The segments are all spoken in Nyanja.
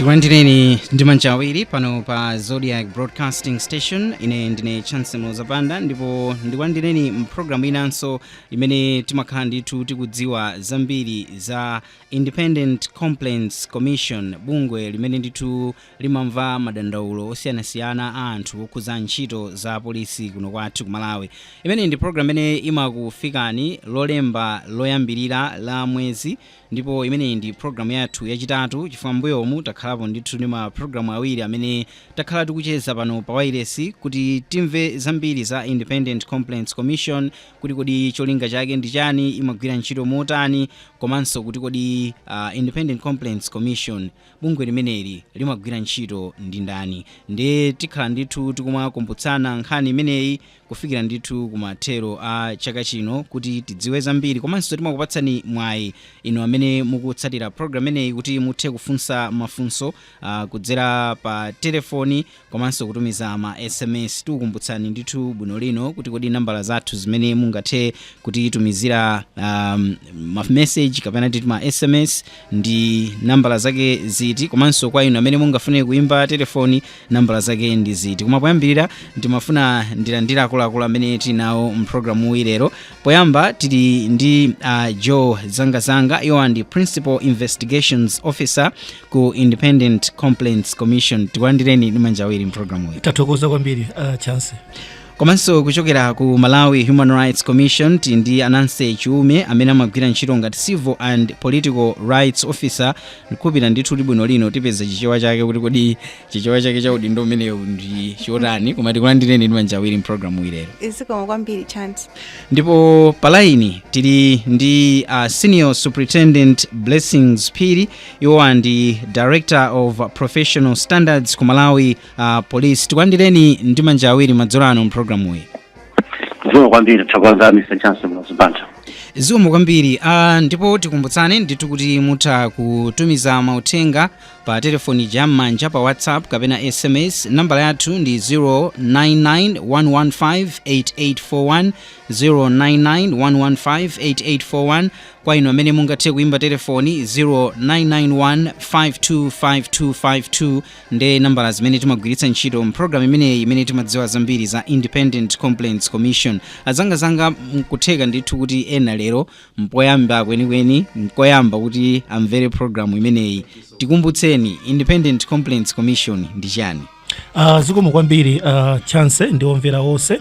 Tikulandireni ndi manja awiri pano pa Zodiac Broadcasting Station. Ine ndine Chance Zapanda, ndipo ndikulandireni mpulogalamu inanso imene timakhala ndithu tikudziwa zambiri za Independent Complaints Commission, bungwe limene ndithu limamva madandaulo osiyanasiyana a anthu okhuza ntchito za polisi kuno kwathu ku Malawi. Imeneyi ndi program imene imakufikani Lolemba loyambirira la mwezi, ndipo imeneyi ndi programu yathu yachitatu, chifukwa mbuyomu takhalapo ndithu ndi ma programu awiri amene takhala tikucheza pano pa wailesi kuti timve zambiri za Independent Complaints Commission, kuti kodi cholinga chake ndi chani, imagwira ntchito motani, komanso kuti kodi Independent Complaints Commission, bungwe limeneli, limagwira ntchito ndi ndani. Ndiye tikhala ndithu tikumakumbutsana nkhani imeneyi kufikira ndithu kumathero a chaka chino kuti tidziwe zambiri. Komanso timakupatsani mwayi inu amene mukutsatira program imeneyi kuti muthe kufunsa mafunso kudzera pa telefoni komanso kutumiza ma SMS. Tikukumbutsani ndithu bwino lino kuti kodi nambala zathu zimene mungathe kutitumizira ma message kapena titi ma SMS ndi nambala zake ziti, komanso kwa inu amene mungafune kuimba telefoni, nambala zake ndi ziti. Koma poyambirira ndimafuna ndilandira akuluakulu amene tili nawo mpulogalamu iyi lero. Poyamba tili ndi Joe Zangazanga. Iwo ndi Principal Investigations Officer ku Independent Complaints Commission. Tikulandireni ndi manja awiri mpulogalamu iyi. Tathokoza kwambiri, Chance. Komanso kuchokera ku Malawi Human Rights Commission tili ndi Ananse Chiume, amene amagwira ntchito ngati Civil and Political Rights Officer. Ndikukhulupirira ndithu kuti bwino lino tipeza Chichewa chake, kuti kodi Chichewa chake cha udindo umenewu ndi chotani. Koma tikulandireni ndi manja awiri mpulogalamu ilero. Zikomo kwambiri, Chance. Ndipo palaini tili ndi Senior Superintendent Blessings Phiri. Iwowa ndi Director of Professional Standards ku Malawi Police. Tikulandireni ndi manja awiri madzulo ano mpulogalamu iyi. Zikomo kwambiri, tathokoza, Mr Chance Mlozibanta. Zikomo kwambiri. Ndipo tikumbutsane ndithu kuti mutha kutumiza mauthenga pa telefoni jam'manja, pa WhatsApp kapena SMS. Nambala yathu ndi 0991158841, 0991158841. Kwa inu amene mungathe kuimba telefoni, 0991525252. Nde nambala zimene timagwiritsa ntchito mpulogalamu imeneyi imene timadziwa zambiri za Independent Complaints Commission. Azangazanga, mkutheka ndithu kuti ena lero mpoyamba kwenikweni, mkoyamba kuti amvere programu imeneyi. Tikumbutseni, Independent Complaints Commission ndi chani? Zikomo kwambiri, Chance ndi omvera onse.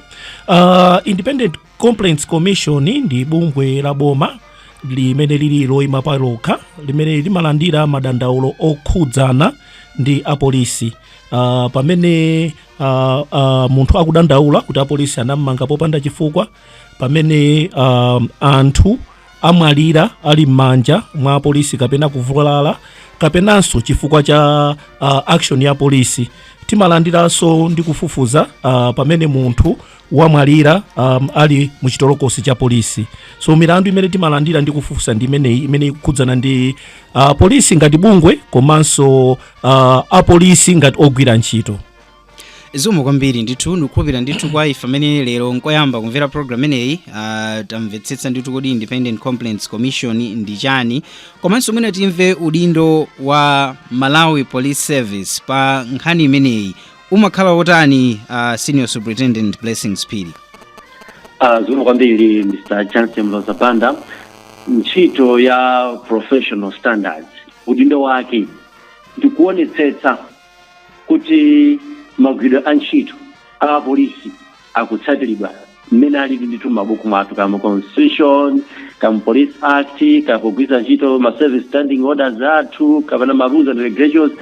Independent Complaints Commission ndi bungwe la boma limene lili loyima palokha, limene limalandira madandaulo okhudzana ndi apolisi. Pamene munthu akudandaula kuti apolisi anammanga popanda chifukwa, pamene anthu amwalira ali m'manja mwa apolisi kapena kuvulala, kapenanso chifukwa cha action ya polisi. Timalandiranso ndi kufufuza pamene munthu wamwalira ali muchitolokosi cha polisi. So milandu imene timalandira ndi kufufuza ndi imeneyi imene ikukhudzana ndi polisi ngati bungwe komanso apolisi ngati ogwira ntchito. Zikomo kwambiri ndithu. Ndikukhulupirira ndithu kwa ife amene lero nkoyamba kumvera program imeneyi, tamvetsetsa ndithu kodi Independent Complaints Commission ndi chani. Komanso mwina timve udindo wa Malawi Police Service pa nkhani imeneyi umakhala wotani, Senior Superintendent Blessings Phiri? Zikomo kwambiri, Mr Chance Mlozapanda. Ntchito ya Professional Standards, udindo wake ndikuonetsetsa kuti magwiridwe a ntchito a apolisi akutsatiridwa mmene alili ndithu m'mabuku mwathu, kama Constitution, kama Police Act, kapogwiritsa ntchito ma service standing orders athu, kapena ma rules and regulations,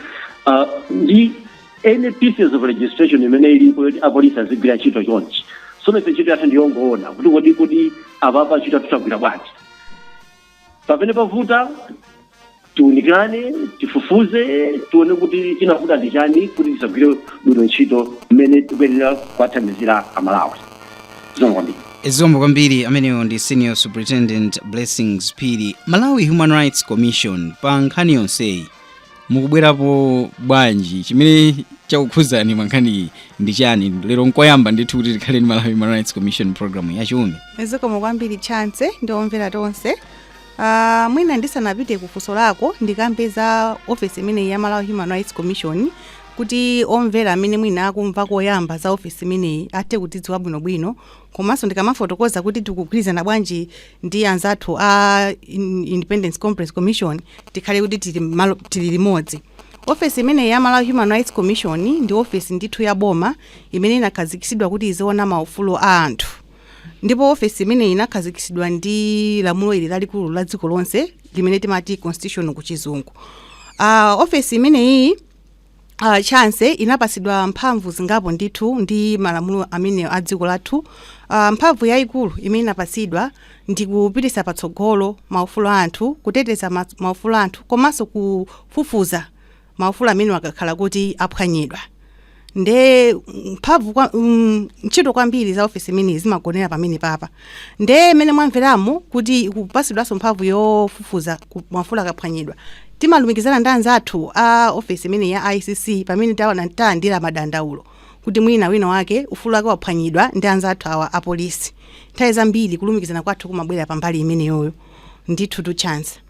ndi any pieces of legislation imene ilipo yoti apolisi azigwira ntchito chonchi. Sono ife ntchito yathu ndiyongoona kuti kodi apapa ntchito yathu tagwira bwanji. Pamene pavuta, tiunikirane, tifufuze, tione kuti chinavuta ndi chani kuti tisagwire bwino ntchito mmene tikuyenera kuwathandizira Amalawi. Zikomo kwambiri. Zikomo kwambiri. Amenewo ndi Senior Superintendent Blessings Phiri. Malawi Human Rights Commission, pa nkhani yonseyi mukubwerapo bwanji? Chimene chakukhuzani pa nkhaniyi ndi chani? Lero nkoyamba ndithu kuti tikhale ndi Malawi Human Rights Commission program yachiume. Zikomo kwambiri, Chance ndi omvera tonse. Mwina ndisanapite kufunso lako, ndikambe za ofisi imeneyi ya Malawi Human Rights Commission, kuti omvera amene mwina akumva koyamba za ofisi imeneyi athe kutidziwa bwinobwino, komanso ndikamafotokoza kuti tikugwirizana bwanji ndi anzathu a Independence Complaints Commission, tikhale kuti tili limodzi. Ofesi imeneyi ya Malawi Human Rights Commission ndi ofesi ndithu ya boma imene inakhazikitsidwa kuti iziona maufulu a anthu, ndipo ofesi imeneyi inakhazikitsidwa ndi lamulo ili lalikulu la dziko lonse limene timati Constitution ku Chizungu. Ofesi imeneyi, Chance, inapasidwa mphamvu zingapo ndithu ndi malamulo amene a dziko lathu. Mphamvu yayikulu imene inapasidwa ndi kupitisa patsogolo maufulu a anthu, kuteteza maufulu a anthu, komanso kufufuza maufulu amene akakhala kuti aphwanyidwa. Nde mphamvu ntchito kwambiri za ofisi imeneyi zimagonera pamene papa. Nde mmene mwamveramo kuti ikupasidwanso mphamvu yofufuza maufulu akaphwanyidwa, timalumikizana ndi anzathu a ofisi imene ya ICC pamene tawana talandira madandaulo kuti mwina wina wake ufulu wake waphwanyidwa ndi anzathu awa apolisi. Nthawi zambiri kulumikizana kwathu kumabwera pambali imeneyoyo ndithu tu, Chance.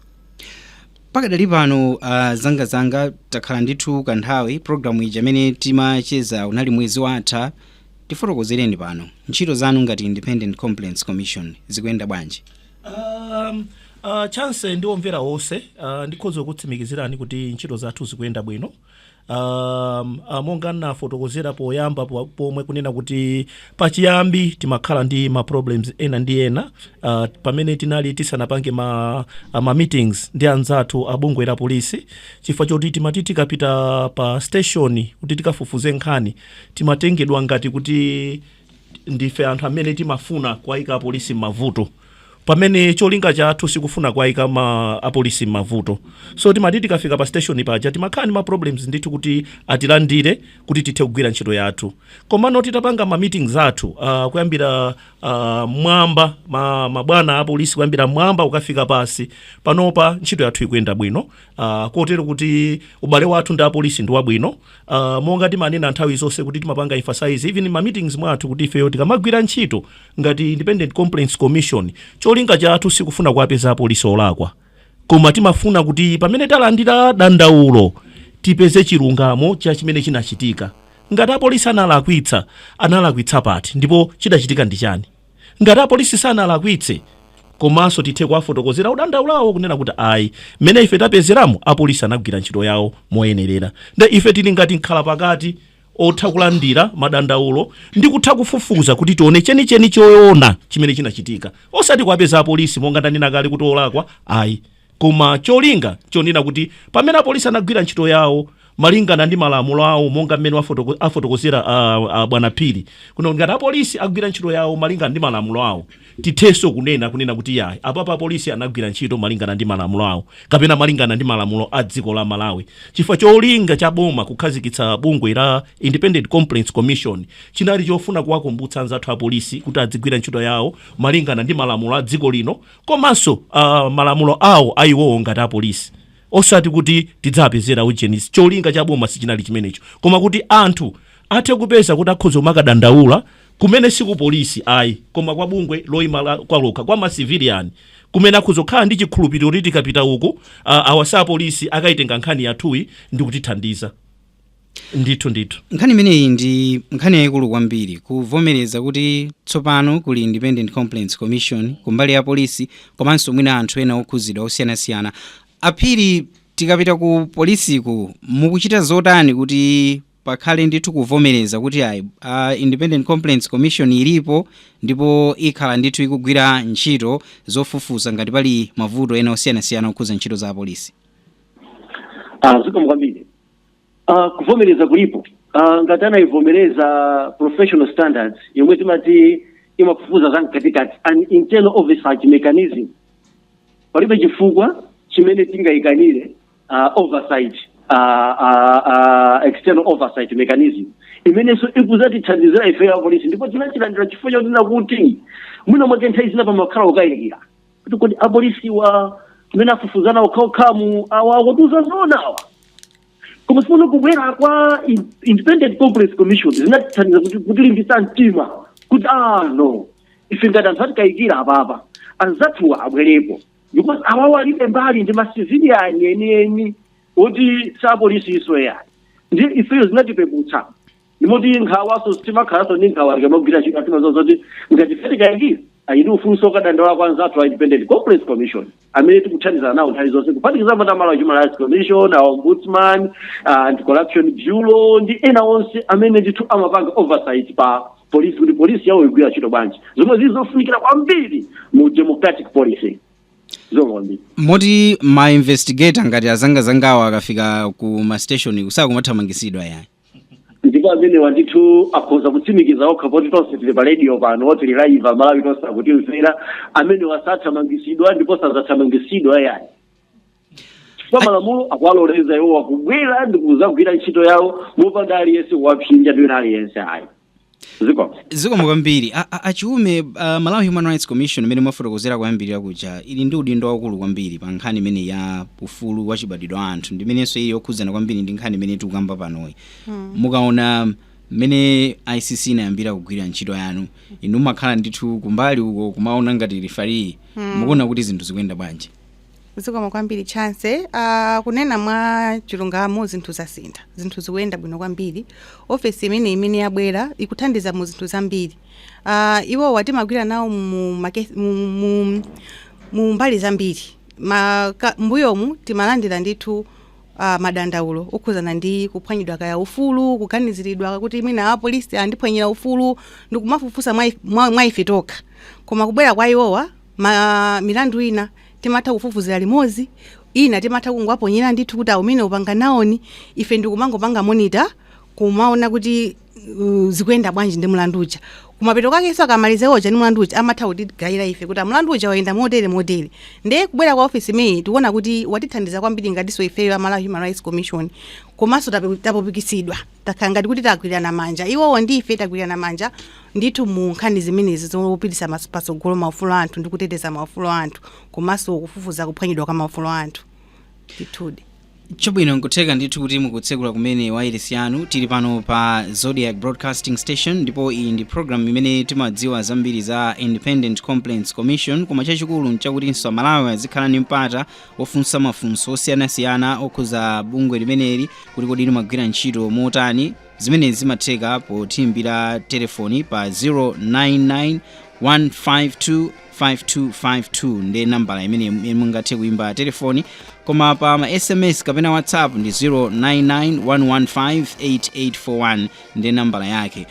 Pakadali pano, zangazanga takhala ndithu kanthawi, programu ija imene timacheza unali mwezi watha. Tifotokozereni pano, ntchito zanu ngati Independent Complaints Commission zikuyenda bwanji? Chance ndi omvera onse, ndikhoza kutsimikizirani kuti ntchito zathu zikuyenda bwino. Monga nafotokozera poyamba pomwe kunena kuti pachiyambi timakhala ndi ma problems ena ndi ena, pamene tinali tisanapange ma meetings ndi anzathu a bungwe la polisi, chifukwa choti timati tikapita pa station kuti tikafufuze nkhani, timatengedwa ngati kuti ndife anthu amene timafuna kuwayika apolisi m'mavuto, pamene cholinga chathu sikufuna kuwayika ma apolisi m'mavuto. So timati tikafika pa station paja timakhala ndi ma problems ndithu kuti atilandire kuti tithe kugwira ntchito yathu. Komano titapanga ma meetings athu, kuyambira mwamba mabwana apolisi, kuyambira mwamba kukafika pasi, panopa ntchito yathu ikuyenda bwino, kotero kuti ubale wathu ndi apolisi ndi wabwino. Monga timanena nthawi zonse kuti timapanga emphasize even ma meetings mwathu kuti ifeyo tikamagwira ntchito ngati Independent Complaints Commission, cholinga chathu sikufuna kuwapeza apolisi olakwa, koma timafuna kuti pamene talandira dandaulo tipeze chilungamo cha chimene chinachitika. Ngati apolisi analakwitsa, analakwitsa pati ndipo chidachitika ndi chani? Ngati apolisi sanalakwitse, komanso tithe kuwafotokozera udandaulawo kunena kuti ayi, mmene ife tapezeramo, apolisi anagwira ntchito yawo moyenerera. Nde ife tili ngati nkhala pakati otha kulandira madandaulo ndi kutha kufufuza kuti tione chenicheni choona chimene chinachitika, osati kuwapeza apolisi, monga ndanena kale, kuti olakwa ayi, koma cholinga chonena kuti pamene apolisi anagwira ntchito yawo malingana ndi malamulo awo, monga mmene afotokozera bwana Phiri kuno, ngati apolisi agwira ntchito yawo malingana ndi malamulo awo, tithenso kunena kuti yayi, apapa apolisi anagwira ntchito malingana ndi malamulo awo kapena malingana ndi malamulo a dziko la Malawi, chifukwa cholinga cha boma kukhazikitsa bungwe la Independent Complaints Commission chinali chofuna kuwakumbutsa anzathu apolisi kuti adzigwira ntchito yawo malingana ndi malamulo a dziko lino komanso malamulo awo ayiwowo ngati apolisi, osati kuti tidzapezera ujeni. Cholinga cha boma sichinali chimenecho, koma kuti anthu athe kupeza kuti akhoza kumakadandaula kumene siku polisi ayi, koma kwa bungwe loyima kwalokha, kwa ma civilian, kumene akhoza kukhala ndi chikhulupiriro kuti tikapita uku, awasa apolisi akayitenga nkhani yathuyi ndi kutithandiza ndithu ndithu. Nkhani imeneyi ndi nkhani yayikulu kwambiri, kuvomereza kuti tsopano kuli Independent Complaints Commission kumbali ya polisi komanso mwina anthu ena okhuzidwa osiyanasiyana. Aphiri, tikapita ku polisiku, mukuchita zotani kuti pakhale ndithu kuvomereza kuti ayi, Independent Complaints Commission ilipo ndipo ikhala ndithu ikugwira ntchito zofufuza ngati pali mavuto ena osiyanasiyana okhuza ntchito za apolisi? Zikomo kwambiri. Kuvomereza kulipo. Ngati anayivomereza Professional Standards yomwe timati imafufuza za mkatikati, an internal oversight mechanism, palibe chifukwa chimene tingayikanire oversight external oversight mechanism imenenso ikuzatithandizira ife ya polisi. Ndipo tinachilandira chifukwa chakunena kuti mwina mwake nthawi zina pamakhala kukayikira kuti kodi apolisiwa mmene afufuzana okhaokhamu awa akutiuza zoona awa? Koma sifuna kubwera kwa Independent Complaints Commission zinatithandiza kuti kutilimbitsa mtima kuti ah no, ife ngati anthu atikayikira apapa, anzathuwa abwerepo. Because awawo alibe mbali, ndi ma civilian enieni oti sapolisi iso yani. Ndi ifeyo zinatipeputsa, ndimoti nkhawaso timakhalaso ndi nkhawa tikamagwira ntchito. Timazoti ngati ife tikayikira, ayidi ufunso okadandaula kwa anzathu a Independent Complaints Commission amene tikuthandizana nawo nthawi zonse, kuphatikizapo ndi Malawi Human Rights Commission, our Ombudsman, Anti-Corruption Bureau ndi ena onse amene ndithu amapanga oversight pa polisi, kuti polisi yawo igwira ntchito bwanji, zomwe zili zofunikira kwambiri mu democratic policy zomwe kwambiri. Moti ma investigator ngati azangazangawo akafika ku ma station kusakumathamangisidwa yani? Ndipo amene ndithu akhoza kutsimikiza okha, poti tonse tili pa radio pano, tili live, Amalawi tonse akutimvera. Amene wasathamangisidwa ndipo sazathamangisidwa yani, chifukwa malamulo akuwaloleza iwo akubwera ndi kuzagwira ntchito yawo mopanda aliyense kuwapsinja ndi wina aliyense ayi. Zikomo. Zikomo kwambiri. Achiume, Malawi Human Rights Commission imene mwafotokozera kuyambirira kuja ili ndi udindo waukulu kwambiri pa nkhani imene ya ufulu wachibadwidwe wa anthu, ndimenenso ili yokhudzana kwambiri ndi nkhani imene tikukamba panoyi. Mukaona mmene ICC inayambira kugwira ntchito yanu, inu mumakhala ndithu kumbali uko kumaona ngati referee, mukuona kuti zinthu zikuyenda bwanji? Zikomo kwambiri, Chance. Kunena mwa chilungamo, zinthu zasintha, zinthu zikuyenda bwino kwambiri. Ofesi imene yabwera ikuthandiza mu zinthu zambiri. Iwowa timagwira nawo mu mbali zambiri. Mbuyomu timalandira ndithu madandaulo okhuzana ndi kuphwanyidwa kaya ufulu, kuganiziridwa kuti mwina apolisi andiphwanyira ufulu, ndikumafufuza mwa ife tokha. Koma kubwera kwa iwowa, milandu ina timatha kufufuzira limodzi, ina timatha kungwaponyera ndithu kuti aumene upanga nawoni, ife ndikumangopanga monitor, kumaona kuti zikuyenda bwanji ndi mlandu uja. Kumapeto kakenso akamaliza uja ndi mlandu uja, amatha kutigayira ife kuti mlandu uja wayenda motere motere. Nde kubwera kwa ofisi imeneyi tikuona kuti watithandiza kwambiri ngatinso ifeyo a Malawi Human Rights Commission. Komanso tapupikisidwa, takhala ngati kuti tagwirana manja, iwowo ndi ife tagwirana manja ndithu mu nkhani zimenezi zopitisa patsogolo maufulu anthu ndi kuteteza maufulu anthu, komanso kufufuza kuphwanyidwa kwa maufulu anthu ndithudi. Chabwino, nkutheka ndithu kuti mukutsekula kumene wailesi yanu. Tili pano pa Zodiac Broadcasting Station, ndipo iyi ndi program imene timadziwa zambiri za Independent Complaints Commission. Koma chachikulu nchakutinso Amalawi azikhala ndi mpata ofunsa mafunso osiyanasiyana okhuza bungwe limeneli, kuti kodi limagwira ntchito motani. Zimenezi zimatheka potiimbira telefoni pa 099 152 5252, ndi nambala imene mungathe kuimba telefoni. Koma pa ma SMS kapena WhatsApp ndi 099 115 8841, ndi nambala yake.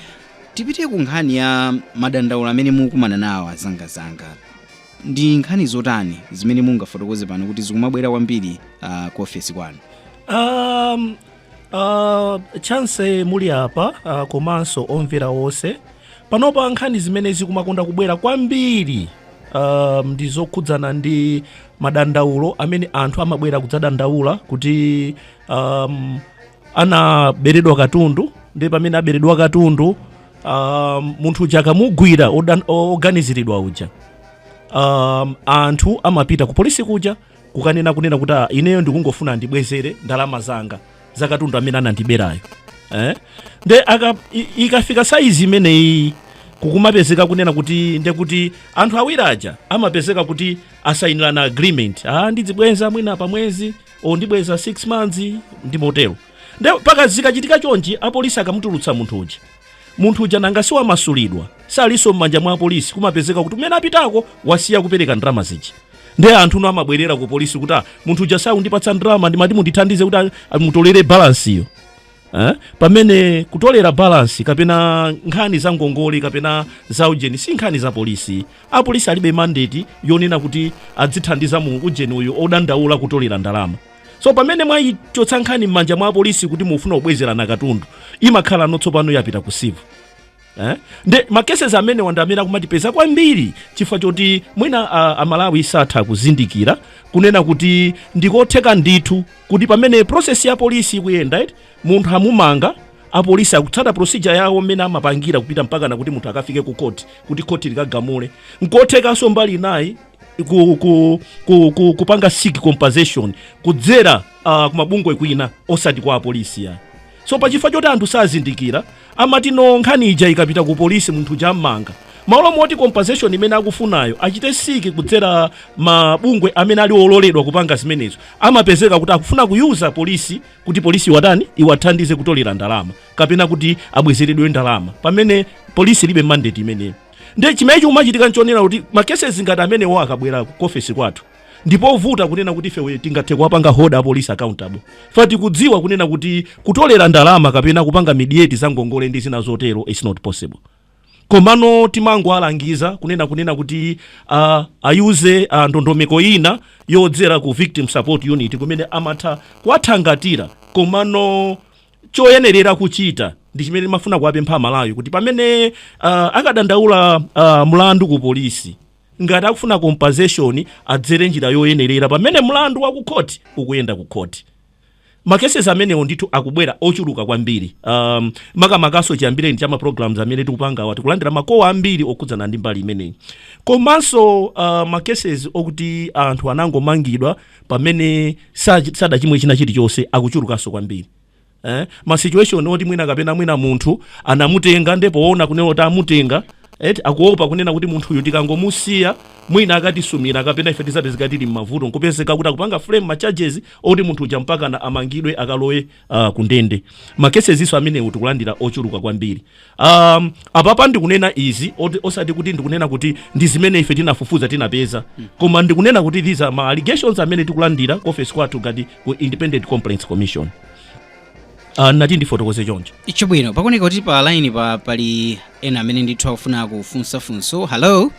Tipite ku nkhani ya madandaulo amene mukumana nawo azangazanga. Ndi nkhani zotani zimene mungafotokoze pano kuti zikumabwera kwambiri ku ofesi kwanu? Chance muli apa, komanso omvera onse, panopa nkhani zimene zikumakonda kubwera kwambiri ndi zokhudzana ndi madandaulo amene anthu amabwera kudzadandaula kuti anaberedwa katundu. Ndi pamene aberedwa katundu, munthu uja akamugwira, oganiziridwa uja, anthu amapita ku polisi kuja kukanena kunena kuti, "Ah, ineyo ndikungofuna ndibwezere ndalama zanga za katundu amene anandiberayo," eh? Nde ikafika saizi imeneyi, kukumapezeka kunena kuti ndekuti anthu awiri aja amapezeka kuti asayinirana agreement, ah, ndidzibweza mwina pa mwezi o ndibweza 6 months ndi motero. Nde paka zikachitika chonchi, apolisi akamutulutsa munthu uja, munthu uja nanga siwamasulidwa, salinso m'manja mwa apolisi, kumapezeka kuti kumene apitako wasiya kupereka ndalama zija. Ndiye anthu no amabwerera ku polisi kuti, "Ah, munthu uja sakundipatsa ndalama, ndimati mundithandize kuti mutolere balance iyo," eh? Pamene kutolera balance kapena nkhani za ngongole kapena za ujeni si nkhani za polisi. Apolisi alibe mandate yonena kuti adzithandiza mu ujeni uyu odandaula kutolera ndalama. So pamene mwayichotsa nkhani m'manja mwa apolisi kuti mufuna kubwezerana katundu, imakhala notsopano yapita ku civil, eh? Nde ma cases amene wanda amene akumatipeza kwambiri, chifukwa choti mwina Amalawi satha kuzindikira kunena kuti ndikotheka ndithu kuti pamene process ya polisi ikuyenda iti munthu amumanga, apolisi akutsata procedure yawo mmene amapangira kupita mpaka na kuti munthu akafike ku court, kuti court likagamule, nkothekanso mbali inayi kupanga seek compensation kudzera kumabungwe kwina, osati kwa apolisi ya. So pachifukwa choti anthu sazindikira, amati no, nkhani ija ikapita ku polisi munthu uja ammanga, Malo moti compensation imene akufunayo achite seek kudzera mabungwe amene ali ololedwa kupanga zimenezo, amapezeka kuti akufuna kuyuza polisi kuti polisi iwatani, iwathandize kutolera ndalama kapena kuti abwezeredwe ndalama, pamene polisi ilibe mandate imeneyo. Ndiye chimene chikumachitika nchonena kuti ma cases ngati amenewo akabwera ku ofesi kwathu, ndipovuta kunena kuti ife tingathe kuwapanga hold a police accountable, fa tikudziwa kunena kuti kutolera ndalama kapena kupanga mediate za ngongole ndi zina zotero is not possible. Komano timangoalangiza kunena kuti ayuze ndondomeko ina yodzera ku Victim Support Unit kumene amatha kuwathangatira. Komano choyenerera kuchita ndi chimene mafuna kuwapempha Amalawi, kuti pamene akadandaula mlandu ku polisi, ngati akufuna compensation adzere njira yoyenerera pamene mlandu wa ku khoti ukuyenda ku khoti. Ma cases amenewo ndithu akubwera ochuluka kwambiri, makamakaso chiyambireni cha ma programs amene tikupanga, tikulandira ma call ambiri okhudzana ndi mbali imeneyi. Komanso ma cases okuti anthu anangomangidwa pamene sadachimwe china chilichonse akuchulukanso kwambiri. Ma situation oti mwina kapena mwina munthu anamutenga, ndipo kunena kuti amutenga eti akuopa kunena kuti munthu uyu tikangomusiya mwina akatisumira kapena ife tisapezeka tili m'mavuto, nkupezeka kuti akupanga frame ma charges oti munthu uja mpaka na amangidwe, akalowe kundende. Ma cases iso amenewo tikulandira ochuluka kwambiri. Apapa ndikunena izi osati kuti ndikunena kuti ndi zimene ife tinafufuza tinapeza, koma ndikunena kuti these are ma allegations amene tikulandira ku office kwathu ngati ku Independent Complaints Commission. Nati ndifotokoze choncho. Chabwino, pakuoneka kuti pa line pali ena amene ndithu akufuna kufunsa funso. Hello.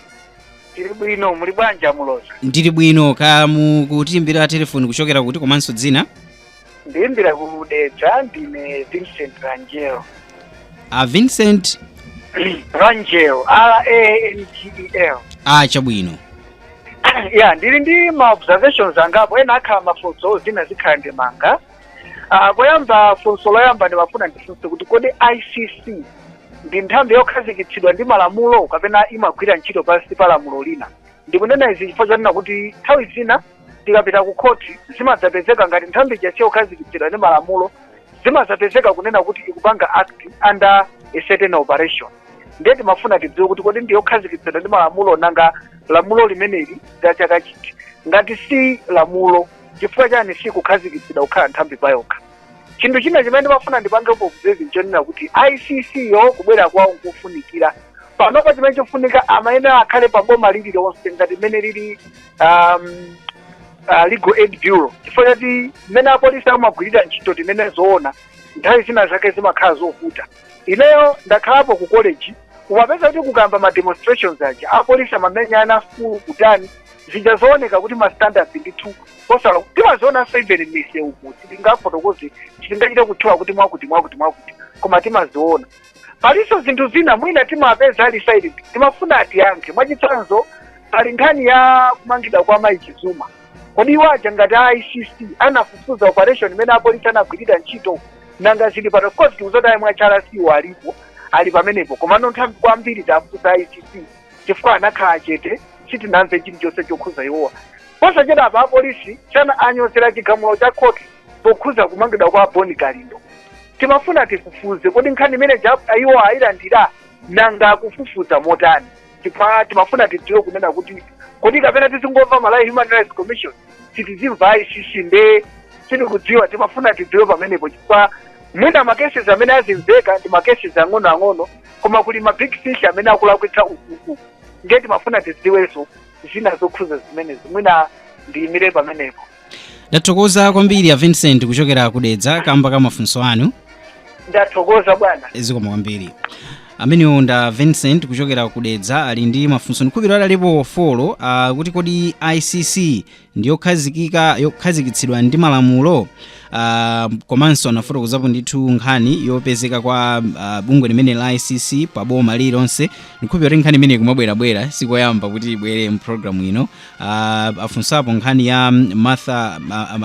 Tili bwino, muli bwanji, Amuloza? Ndili bwino. Kamukutiimbira telefoni kuchokera kuti, komanso dzina? Ndiyimbira ku Dedza, ndine Vincent Rangel. A Vincent? Rangel, Rangel. A, chabwino. Ya, ndili ndi ma observations angapo, ena akhala mafunso, zina zikhala ndemanga. Poyamba, funso loyamba ndimafuna ndifunse kuti kodi ICC ndi nthambi yokhazikitsidwa ndi malamulo kapena imagwira ntchito pansi pa lamulo lina? Ndikunena izi chifukwa chonena kuti nthawi zina tikapita ku khoti zimadzapezeka ngati nthambi ija siyokhazikitsidwa ndi malamulo, zimadzapezeka kunena kuti ikupanga act under a certain operation. Ndiye timafuna tidziwe kuti kodi ndi yokhazikitsidwa ndi malamulo, nanga lamulo limeneli la chaka chiti? Ngati si lamulo, chifukwa chani sikukhazikitsidwa kukhala nthambi payokha? Chinthu china chimene ndimafuna ndipangepo observe nchonena kuti ICC yo kubwera kwawo nkofunikira. Panopa chimene chofunika, amayenera akhale pa boma lililonse ngati mmene lili Legal Aid Bureau, chifukwa choti mmene apolisi amagwirira ntchito, timene zoona, nthawi zina zake zimakhala zovuta. Ineyo ndakhalapo ku college, umapeza kuti kukamba ma demonstrations aja, apolisi amamenyana school kutani zija, zooneka kuti ma standards ndithu osala. Timazionanso even m'misewu, sitingafotokoze, sitingachite kutchula kuti mwakuti mwakuti mwakuti, koma timaziona. Palinso zinthu zina mwina timapeza ali silent, timafuna atiyankhe. Mwachitsanzo, pali nkhani ya kumangidwa kwa Mayi Chizuma. Kodi iwo aja ngati a ICC anafufuza operation imene apolisi anagwirira ntchito? Nanga zili pano? Of course tikuzoti ayi mwa HRC alipo, ali pamenepo, komano nthambi kwambiri tafusa ICC, chifukwa anakhala chete, sitinamve chilichonse chokhuza iwowa. Posachedwa apa apolisi chana anyozera chigamulo cha khoti pokhuza kumangidwa kwa Boni Kalindo. Timafuna tifufuze, kodi nkhani imene iwo ayilandira, nanga akufufuza motani? Chifukwa timafuna tidziwe kunena kuti kodi kapena tizingomva Malawi Human Rights Commission, sitizimva ICC, nde sitikudziwa. Timafuna tidziwe pamenepo, chifukwa mwina ma cases amene azimveka ndi ma cases ang'onoang'ono, koma kuli ma big fish amene akulakwitsa ukuku, ndiye timafuna tidziwenso zina zokhuza zimenezi. Mwina ndiyimire pamenepo. Ndathokoza kwambiri a Vincent kuchokera kudedza kamba ka mafunso anu. Ndathokoza, bwana. Zikomo kwambiri. Amenewo nda Vincent kuchokera kudedza, ali ndi mafunso, ndikhulupirira adalipo four, kuti kodi ICC ndiyokhazikika, yokhazikitsidwa ndi malamulo? Komanso anafotokozapo ndithu nkhani yopezeka kwa bungwe limene la ICC pa boma lililonse. Ndikhulupirira kuti nkhani imene ikumabwerabwera, sikoyamba kuti ibwere mpulogalamu ino. Afunsapo nkhani ya Martha,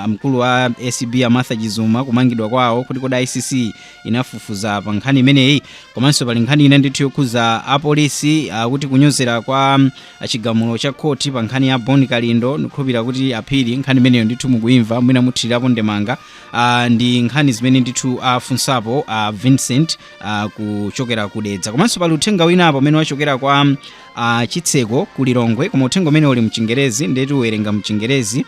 mkulu wa ACB a Martha Chizuma, kumangidwa kwawo, kuti kodi ICC inafufuza pa nkhani imeneyi? Komanso pali nkhani ina ndithu yokhuza apolisi, kuti kunyozera kwa chigamulo cha khoti pa nkhani ya Boni Kalindo. Ndikhulupirira kuti aphiri nkhani imeneyo ndithu mukuyimva, mwina muthirirapo ndemanga. Ndi nkhani zimene ndithu afunsapo Vincent kuchokera kudedza. Komanso pali uthenga wina apo umene wachokera kwa Chitseko ku Lilongwe, koma uthenga umene uli mchingerezi, ndetu uwerenga mchingerezi.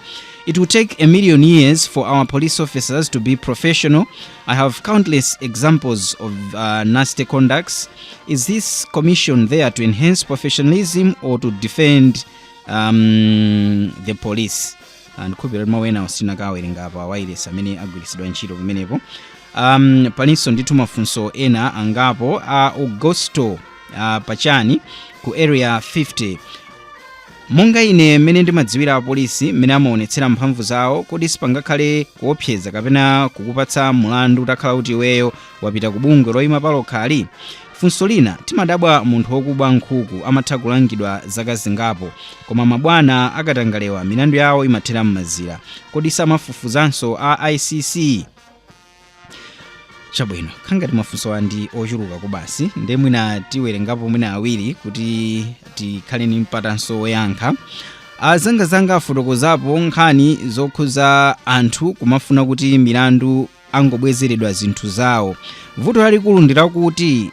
"It will take a million years for our police officers to be professional. I have countless examples of nasty conducts. Is this commission there to enhance professionalism or to defend the police?" Ndikhulupirira kuti mawu ena sinakawerenga apa wireless amene agwiritsidwa ntchito pamenepo. Palinso ndithu mafunso ena angapo a Augusto Pachani ku Area 50: "Monga ine mmene ndimadziwira apolisi mmene amaonetsera mphamvu zawo, kodi sipangakhale kuopseza kapena kukupatsa mlandu utakhala kuti iweyo wapita ku bungwe loyima palokhali? Funso lina, timadabwa munthu wokuba nkhuku amatha kulangidwa zaka zingapo, koma mabwana akatangalewa milandu yawo imathera m'mazira. Kodi samafufuzanso a ICC?" Chabwino, khangati mafunso andi ochuluka kubasi, nde mwina tiwerengapo mwina awiri kuti tikhale ni mpatanso woyankha. Azangazanga afotokozapo nkhani zokhuza anthu kumafuna kuti milandu angobwezeredwa zinthu zawo. Vuto lalikulu ndi lakuti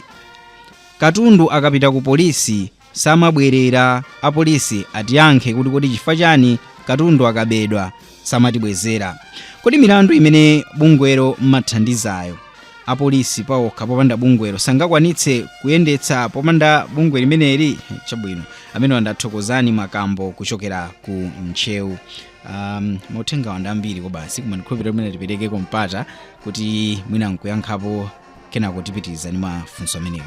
katundu akapita ku polisi samabwerera. Apolisi atiyankhe kuti kodi chifukwa chani katundu akabedwa samatibwezera? Kodi milandu imene bungwelo mmathandizayo, apolisi pawokha popanda bungwelo sangakwanitse kuyendetsa popanda bungwe limeneli? Chabwino, amene wandathokozani Makambo kuchokera ku Ntcheu. Mauthenga wanda ambiri kobasi, koma ndikhulupirira kumene tipereke mpata kuti mwina nkuyankhapo, kenako tipitirizani mafunso amenewo.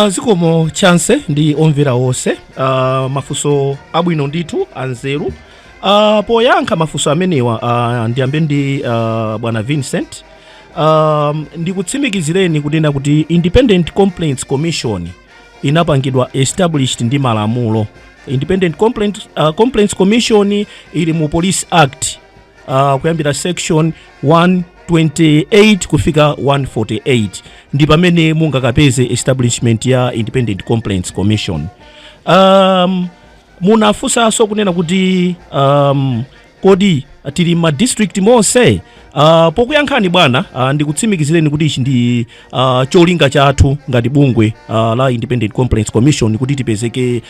Zikomo Chance ndi omvera onse. Mafunso abwino ndithu, anzeru. Poyankha mafunso amenewa, ndiyambe ndi bwana Vincent. Ndikutsimikizireni kunena kuti Independent Complaints Commission inapangidwa established ndi malamulo. Independent Complaints Commission ili mu Police Act, kuyambira section 128 kufika 148 ndi pamene mungakapeze establishment ya Independent Complaints Commission. Munafunsanso kunena kuti kodi tili ma district monse? Pokuyankhani bwana, ndikutsimikizireni kuti ichi ndi cholinga chathu ngati bungwe la Independent Complaints Commission, kuti tipezeke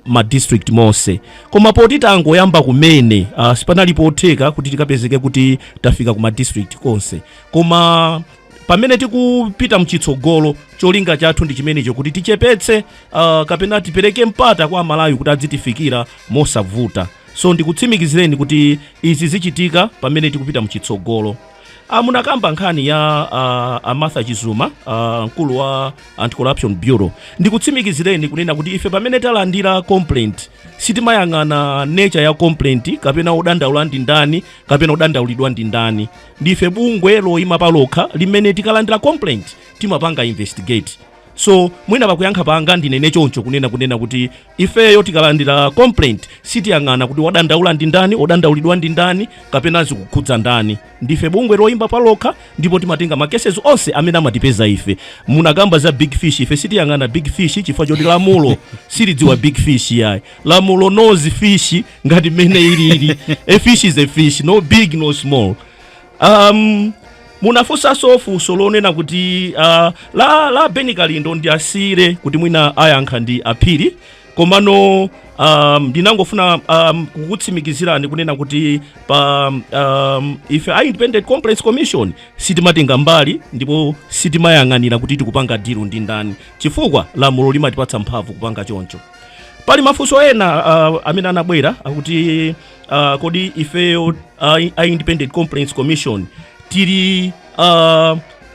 ma district monse. Koma poti tangoyamba kumene, sipanali potheka kuti tikapezeke kuti tafika ku ma district konse. Koma pamene tikupita mchitsogolo, cholinga chathu ndi chimenecho, kuti tichepetse kapena tipereke mpata kwa Amalawi kuti adzitifikira mosavuta. So ndikutsimikizireni kuti izi zichitika pamene tikupita mchitsogolo. Munakamba nkhani ya Amartha Chizuma, mkulu wa Anti-Corruption Bureau. Ndikutsimikizireni kunena kuti ife pamene talandira complaint, sitimayang'ana nature ya complaint kapena odandaula ndi ndani kapena odandaulidwa ndi ndani. Ndife bungwe loyima palokha limene tikalandira complaint timapanga investigate. So mwina pakuyankha panga ndinene choncho, kunena kuti ifeyo tikalandira complaint sitiyang'ana kuti wadandaula ndi ndani, odandaulidwa ndi ndani, kapena zikukhudza ndani. Ndife bungwe loyima palokha ndipo timatenga ma cases onse amene amatipeza ife. Munakamba za big fish. Ife sitiyang'ana big fish chifukwa choti lamulo silidziwa big fish yayi. Lamulo knows fish ngati mmene ilili. A fish is a fish, no big, no small. Munafunsanso funso lonena kuti la Beni Kalindo ndi asire kuti mwina ayankha ndi aphiri. Komano ndinangofuna kukutsimikizirani kunena kuti pa ife a Independent Complaints Commission sitimatenga mbali ndipo sitimayang'anira kuti tikupanga deal ndi ndani, chifukwa lamulo limatipatsa mphamvu kupanga choncho. Pali mafunso ena amene anabwera akuti kodi ifeyo a Independent Complaints Commission tili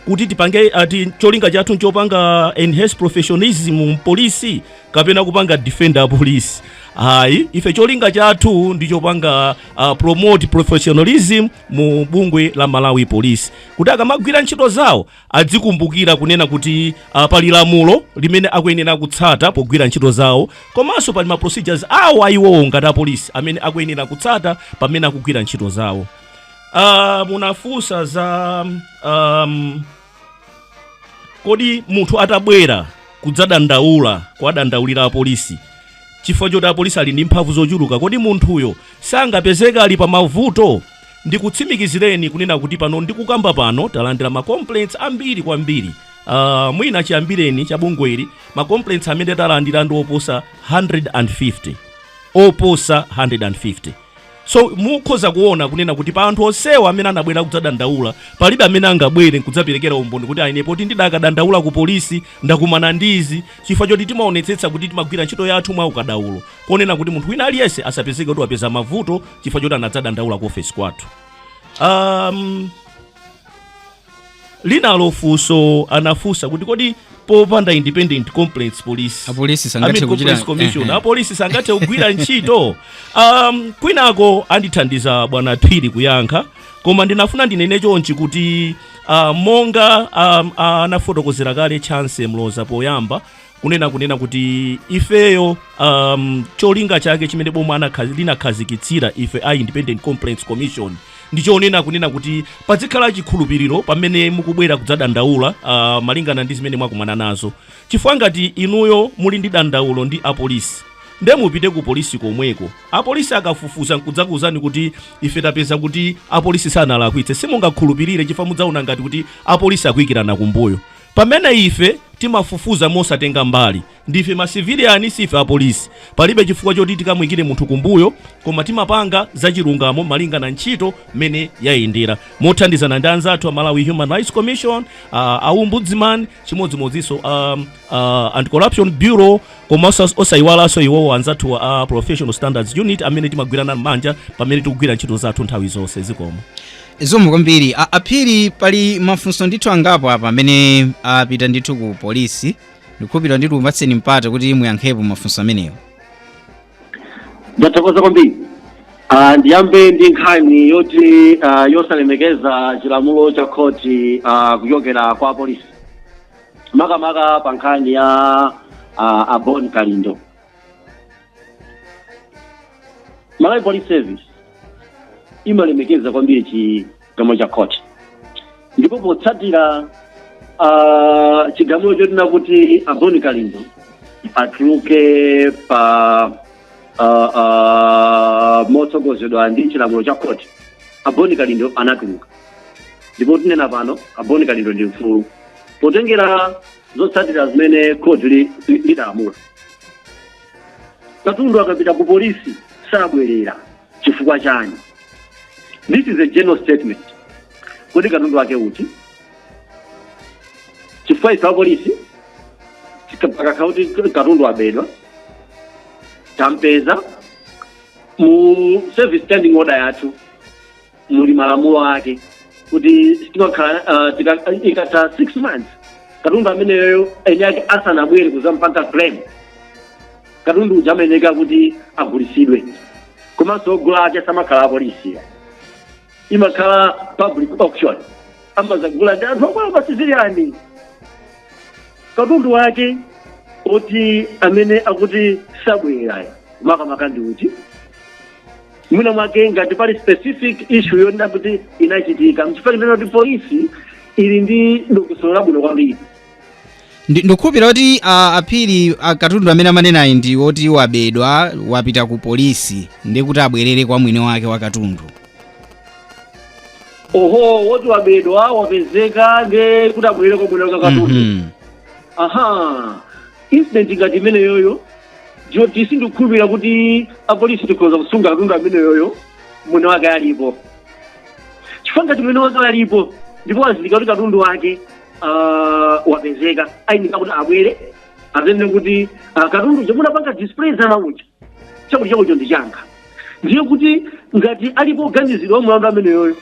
kuti tipange cholinga chathu nchopanga enhance professionalism mpolisi kapena kupanga defend apolisi? Ayi, ife cholinga chathu ndi chopanga promote professionalism mu bungwe la Malawi Police, kuti akamagwira ntchito zawo adzikumbukira kunena kuti pali lamulo limene akuyenera kutsata pogwira ntchito zawo, komanso pali ma procedures awo ayiwowo ngati apolisi amene akuyenera kutsata pamene akugwira ntchito zawo. Munafunsa za kodi munthu atabwera kudzadandaula, kuwadandaulira apolisi, chifukwa choti apolisi ali ndi mphamvu zochuluka, kodi munthuyo sangapezeka ali pa mavuto? Ndikutsimikizireni kunena kuti pano ndikukamba pano talandira ma complaints ambiri kwambiri. Mwina chiyambireni cha bungweli, ma complaints amene talandira ndi oposa 150, oposa 150. So mukhoza kuona kunena kuti pa anthu onsewa amene anabwera kudzadandaula, palibe amene angabwere nkudzaperekera umboni kuti aine poti ndidakadandaula ku polisi ndakumana ndizi, chifukwa choti timaonetsetsa kuti timagwira ntchito yathu mwa ukadaulo, konena kuti munthu wina aliyense asapezeke kuti wapeza mavuto chifukwa choti anadzadandaula ku ofesi kwathu. Linalo funso anafunsa kuti kodi popanda Independent Complaints Police, apolisi I sangathe mean, kuchita Complaints Commission, apolisi sangathe kugwira ntchito? Kwinako andithandiza bwana Phiri kuyankha, koma ndinafuna ndinene chonchi kuti monga anafotokozera kale Chance Mloza poyamba kunena kuti ifeyo cholinga chake chimene boma linakhazikitsira ife a Independent Complaints Commission ndichonena kunena kuti pazikhala chikhulupiriro pamene mukubwera kudzadandaula malingana ndi zimene mwakumana nazo, chifukwa ngati inuyo muli ndi dandaulo ndi apolisi, nde mupite ku polisi komweko, apolisi akafufuza nkudzakuwuzani kuti ife tapeza kuti apolisi sanalakwitse, simungakhulupirire chifukwa mudzaona ngati kuti apolisi akuyikirana kumbuyo, pamene ife timafufuza mosatenga mbali. Ndife ma civilian, sife apolisi. Palibe chifukwa choti tikamuyikire munthu kumbuyo, koma timapanga zachilungamo malingana ntchito mmene yayendera, mothandizana ndi anzathu a Malawi Human Rights Commission, a Ombudsman, chimodzimodzinso Anti-Corruption Bureau, komanso osayiwalanso iwowo anzathu a Professional Standards Unit amene timagwirana manja pamene tikugwira ntchito zathu nthawi zonse. Zikomo. Zikomo kwambiri. Aphiri, pali mafunso ndithu angapo apa amene apita ndithu ku polisi. Ndikukhulupirira ndithu upatseni mpata kuti muyankhepo mafunso amenewo. Ndathokoza kwambiri. Ndiyambe ndi nkhani yoti yosalemekeza chilamulo cha khoti kuchokera kwa polisi, makamaka pa nkhani ya a Bon Kalindo. Malawi Police Service imalemekeza kwambiri chigamulo cha khoti, ndipo potsatira chigamulo chotina kuti a Bon Kalindo atuluke pa motsogozedwa ndi chilamulo cha khoti, a Bon Kalindo anatuluka, ndipo tinena pano a Bon Kalindo ndi mfulu potengera zotsatira zimene khoti lidalamula. Katundu akapita ku polisi sabwerera chifukwa chani? This is a general statement. Kodi katundu wake uti? Chifukwa ife apolisi pakakhala kuti katundu abedwa, tampeza, mu service standing order yathu muli malamulo ake kuti timakhala ikatha 6 months katundu ameneyo eni ake asanabwere kuzampanga claim, katundu uja ameneka kuti agulisidwe. Komanso ogula ake samakhala apolisi, imakhala public auction, amazagula ndi anthu akwala pa civilian. Katundu wake oti amene akuti sabwera makamaka ndi uti? Mwina mwake ngati pali specific issue yonena kuti inachitika, mchifukwa chinena kuti polisi ili ndi dongosolo labwino kwambiri. Ndikukhulupirira kuti Aphiri, katundu amene amanenayi ndi oti wabedwa, wapita ku polisi, ndi kuti abwerere kwa mwini wake wa katundu. Oho, woti wabedwa wapezeka, ndi kuti abwerere kwa mwini wake wa katundu. Aha, incident ngati imeneyoyo ndiyo sindikukhulupirira kuti apolisi tikhoza kusunga katundu ameneyoyo mwini wake alipo, chifukwa ngati mwini wake alipo ndipo wazindikira kuti katundu wake wapezeka, ayinika kuti abwere azene kuti katundu uja munapanga display zana uja, chakuti chakucho ndi changa. Ndiye kuti ngati alipo oganizidwa wa mlandu ameneyoyo,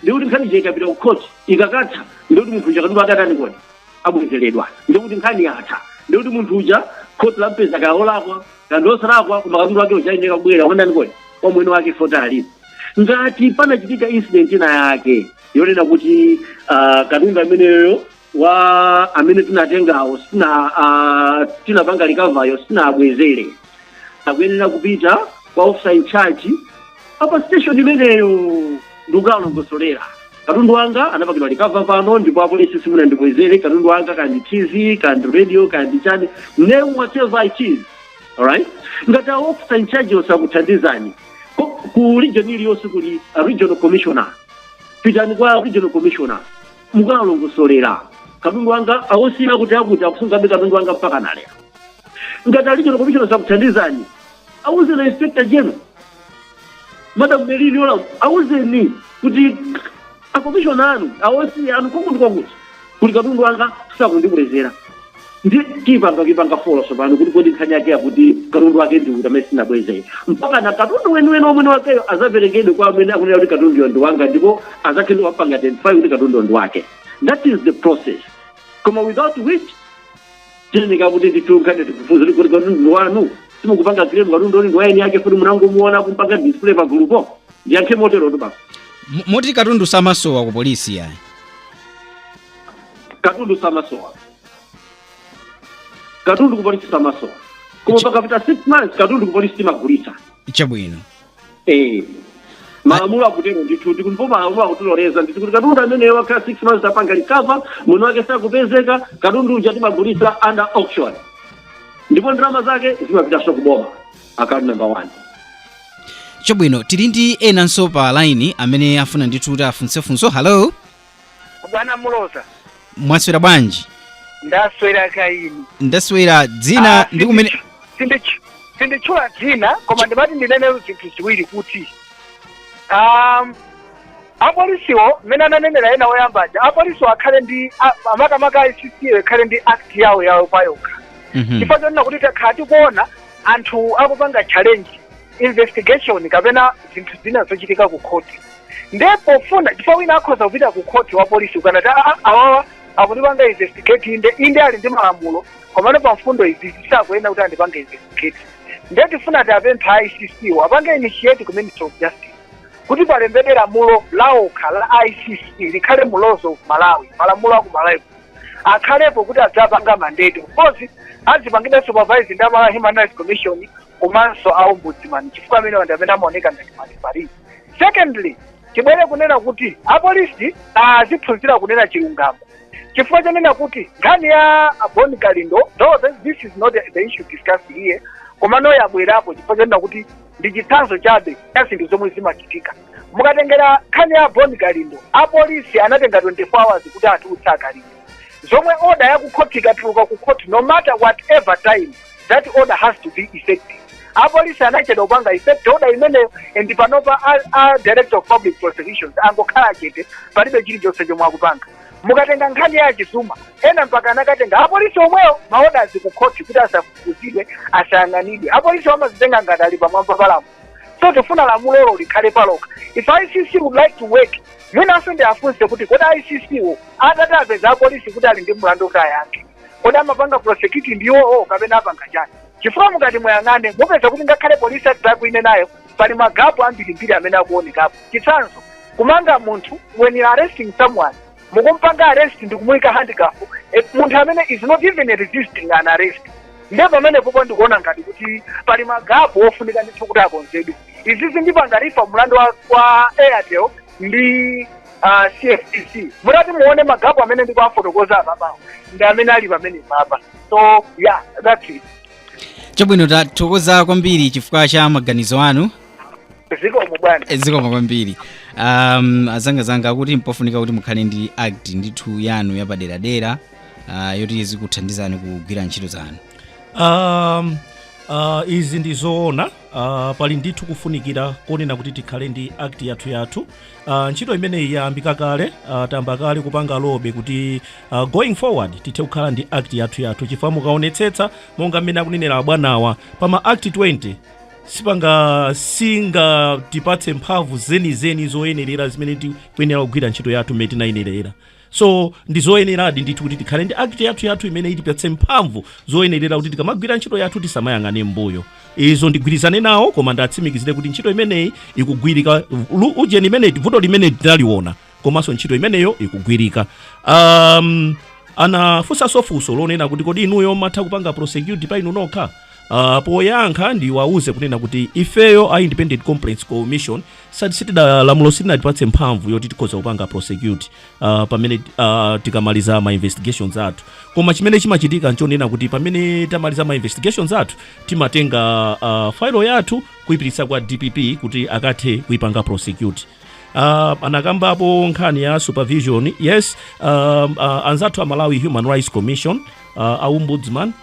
ndiye kuti nkhani ija ikapita ku court ikakatha, ndiye kuti munthu uja katundu wake atani kodi? Abwezeredwa. Ndiye kuti nkhani yatha. Ndiye kuti munthu uja court lampeza kaya olakwa kandi osalakwa, koma katundu wake uja ayenera kubwera kwandani kodi? Kwa mwini wake, foti alipo. Ngati panachitika incident ina yake yonena kuti katundu ameneyoyo wa amene tinatengawo sitina tinapanga recover yo sitinabwezere, akuyenera kupita kwa officer in charge apa station imeneyo ndikukalongosolera: katundu wanga anapangidwa recover pano ndipo apolisi simunandibwezere katundu wanga, kandi TV, kandi radio, kandi chani, name whatever it is. Alright, ngati a officer in charge osakuthandizani, Ku region iliyonse kuli a regional commissioner. Pitani kwa regional commissioner, mukalongosolera katundu wanga awosira kuti akuti akusungabe katundu wanga mpaka nalero. Ngati a regional commissioner sakuthandizani, awuzeni inspector general, Madam Merlyne Yolamu, awuzeni kuti a commissioner anu awosi anu kwakuti kwakuti kuti katundu wanga sakundibwezera. Ndi kipanga kipanga follow sopano kuti kodi nkhani yake yakuti katundu wake ndi kuti amene sinabwezere mpaka na katundu weniweni omwene wakeyo azaperekedwe kwa amene akunena kuti katunduyo ndi wanga, ndipo azakhale wapanga identify kuti katunduyo ndi wake. That is the process, koma without which tiyeneka kuti ndithu nkhani tikufuza kuti katundu ndi wanu, simukupanga claim katundu ndi waeni yake, futi munangomuona kumpanga display pagulupo. Ndiyankhe motero basi. Moti katundu samasowa ku polisi yayi? Katundu samasowa, katundu ku polisi samasowa, koma pakapita 6 months katundu ku polisi timagulitsa. Eh, malamulo akutero ndithu, ndipo malamulo akutiloleza ndithu kuti katundu ameneyo wakhala 6 months apanga recover, mwini wake sakupezeka, katundu uja timagulitsa under auction, ndipo ndalama zake zimapitanso kuboma, account number one. Chabwino, tili ndi enanso pa line amene afuna ndithu kuti afunse funso. Hello. Bwana Muloza. Mwaswera bwanji? Ndaswera kaini? Ndaswera. Dzina ndi kumene? Sinditchula dzina, koma ndimati ndinene zinthu ziwiri kuti apolisiwo, mmene ananenera ena oyambaja, apolisiwo akhale ndi makamaka ICC akhale ndi act yawo yawo payokha, chifukwa chonena kuti takhala tikuona anthu akupanga challenge investigation kapena zinthu zina zochitika ku khoti. Nde pofuna, chifukwa wina akhoza kupita ku khoti wa polisi ukanati, "Ah, awawa akundipanga investigate." Inde, inde, ali ndi malamulo, komano pa mfundo izi zisakuyenda kuti andipange investigate. Nde tifuna tiapempha ICC wo apange initiate ku Ministry of Justice kuti palembedwe lamulo laokha la ICC, likhale mu laws of Malawi, malamulo aku Malawi akhalepo kuti adzapanga mandate. Of course azipangidwa supervise ndi Amalawi Human Rights Commission komanso a ombudsman, chifukwa amene ndi amene amaoneka ngati ma referee. Secondly, tibwere kunena kuti apolisi aziphunzira kunena chilungamo, chifukwa chonena kuti nkhani ya Bon Kalindo, though this is not the issue discussed here, komano yabwerapo chifukwa chonena kuti ndi chitsanzo chabe cha zinthu zomwe zimachitika. Mukatengera nkhani ya Bon Kalindo, apolisi anatenga 24 hours kuti atulutse Akalindo, zomwe order ya kukhoti ikatuluka ku court, no matter whatever time, that order has to be effective. Apolisi anachedwa kupanga effect order imeneyo, and panopa a Director of Public Prosecutions angokhala chete, palibe chilichonse chomwe akupanga. Mukatenga nkhani ya Chizuma, ena mpaka anakatenga apolisi omwewo ma orders ku khoti kuti asafufuzidwe, asayang'anidwe. Apolisi amazitenga ngati ali pamwamba pa lamulo, so tifuna lamulolo likhale palokha if ICC would like to work. Mwinanso ndiafunse kuti kodi ICC wo atati apeza apolisi kuti ali ndi mlandu kuti ayankhe, kodi amapanga prosecute ndiwowo kapena apanga chani? Chifukwa mukati muyang'ane, mupeza kuti ngakhale Police Act akuine nayo, pali ma gap ambirimbiri amene akuonekapo. Chitsanzo, kumanga munthu, when you are arresting someone, mukumpanga arrest ndi kumuyika handcuff munthu amene is not even resisting an arrest. Ndiye pamene popo ndikuona ngati kuti pali ma gap ofunika ndithu kuti akonzedwe. Izizi ndipanga refer mlandu wa Airtel ndi CFTC. Mutati muone ma gap amene ndikuwafotokoza apapawo ndi amene ali pamene papa. So yeah, that's it. Chabwino, tathokoza kwambiri chifukwa cha maganizo anu. Zikomo, bwana. Zikomo kwambiri. Azangazanga akuti mpofunika kuti mukhale ndi act ndithu yanu yapaderadera yoti izikuthandizani kugwira ntchito zanu. Izi ndi zoona. Pali ndithu kufunikira konena kuti tikhale ndi act yathu yathu. Ntchito imeneyi yayambika kale, tayamba kale kupanga lobby kuti going forward tithe kukhala ndi act yathu yathu, chifukwa mukaonetsetsa monga mmene akunenera abwanawa, pama Act 20 sipanga singatipatse mphamvu zenizeni zoyenerera zimene tikuyenera kugwira ntchito yathu mmene tinayenerera. So ndi zoyeneradi ndithu kuti tikhale ndi act yathu yathu imene itipatse mphamvu zoyenerera kuti tikamagwira ntchito yathu tisamayang'ane mbuyo. Izo ndigwirizane nawo, koma ndatsimikizire kuti ntchito imeneyi ikugwirika. Ujeni imeneyi, vuto limene tinaliona, komanso ntchito imeneyo ikugwirika. Anafunsanso funso lonena kuti kodi inuyo matha kupanga prosecute pa inu nokha? Poyankha ndiwauze kunena kuti ifeyo a Independent Complaints Commission sitida, lamulo silinatipatse mphamvu yoti tikhoza kupanga prosecute pamene tikamaliza ma investigations athu. Koma chimene chimachitika nchonena kuti pamene tamaliza ma investigations athu, timatenga file yathu kupita ku Kuyipititsa kwa DPP kuti akathe kuipanga prosecute. Anakambapo nkhani ya supervision. Yes, anzathu a Malawi Human Rights Commission, a Ombudsman,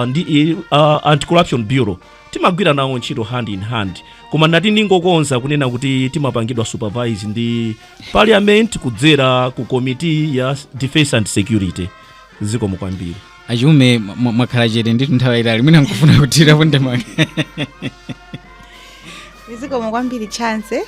ndi Anti-Corruption Bureau, timagwira nawo ntchito hand in hand. Koma ndati ndingokonza kunena kuti timapangidwa supervise ndi Parliament kudzera ku Committee ya Defense and Security. Zikomo kwambiri. Achiume, mwakhala chete ndithu nthawi yayitali, mwina nkufuna kuthirapo ndemanga. Zikomo kwambiri, Chance.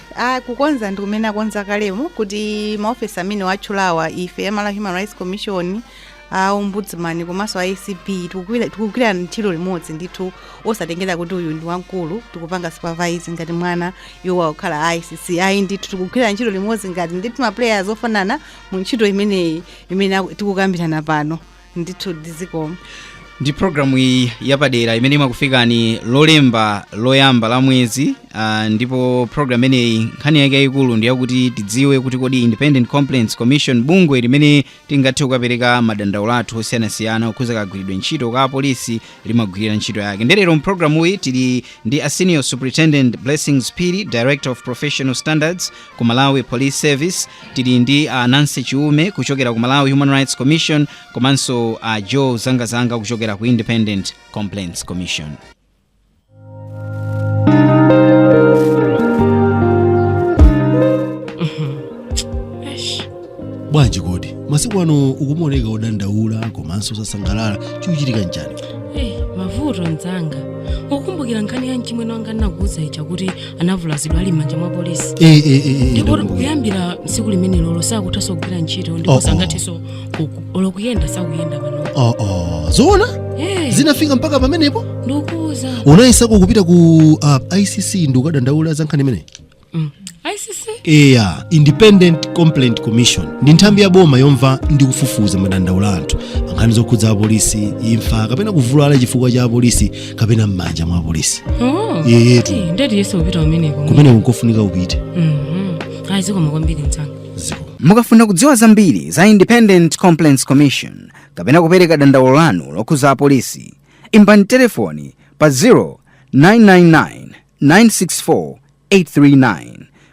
Kukonza ndi kumene akonza kalemo kuti maofesi amene watchulawa, ife a Malawi Human Rights Commission, a Ombudsman komanso a ACB, tikugwira ntchito limodzi ndithu, osatengera kuti uyu ndi wamkulu tikupanga supervise ngati mwana, iwo akukhala ICC, ayi ndithu. Tikugwira ntchito limodzi ngati ndithu ma players ofanana mu ntchito imeneyi imene tikukambirana pano ndithu. Ndizikomo. Ndi programu iyi yapadera imene imakufikani Lolemba loyamba la mwezi, ndipo programu imeneyi nkhani yake yayikulu ndi yakuti tidziwe kuti kodi Independent Complaints Commission, bungwe limene tingathe kukapereka madandaulo athu osiyanasiyana okhuza kagwiridwe ntchito ka apolisi, limagwirira ntchito yake. Ndelero mpulogalamu iyi tili ndi a Senior Superintendent Blessings Phiri, Director of Professional Standards ku Malawi Police Service, tili ndi a Nancy Chiume kuchokera ku Malawi Human Rights Commission, komanso a Joe Zangazanga kuchokera ku Independent Complaints Commission. Bwanji kodi masiku ano ukumaoneka odandaula komanso osasangalala? Chikuchitika nchani? Hey, mavuto mdzanga. Ukukumbukira nkhani ya mchimwene wanga ndinakuwuza ija kuti anavulazidwa ali m'manja mwa polisi? Eh. Ndipo Ndakumbukira. kuyambira tsiku limene lolo sakuthanso kugwira ntchito ndipo Oh, oh. sangathenso olo kuyenda, sakuyenda pano. Oh, zoona? Eh. Zinafika mpaka pamenepo? Ndikuwuza. Unayesako kupita ku ICC ndi ukadandaula za nkhani imeneyi? ICC? Eya, Independent Complaint Commission ndi nthambi ya boma yomva ndi kufufuza madandaulo anthu pa nkhani zokhudza apolisi, imfa kapena kuvulala chifukwa cha apolisi kapena m'manja mwa apolisi. Oh. Yeyetu. Eh, ndati yese upita umeneko. Kumeneko nkofunika upite. Ayi, zikomo kwambiri mdzanga. Ziko. Mukafuna kudziwa zambiri za Independent Complaints Commission kapena kupereka dandaulo lanu lokhuza apolisi, imbani telefoni pa 0999 964 839.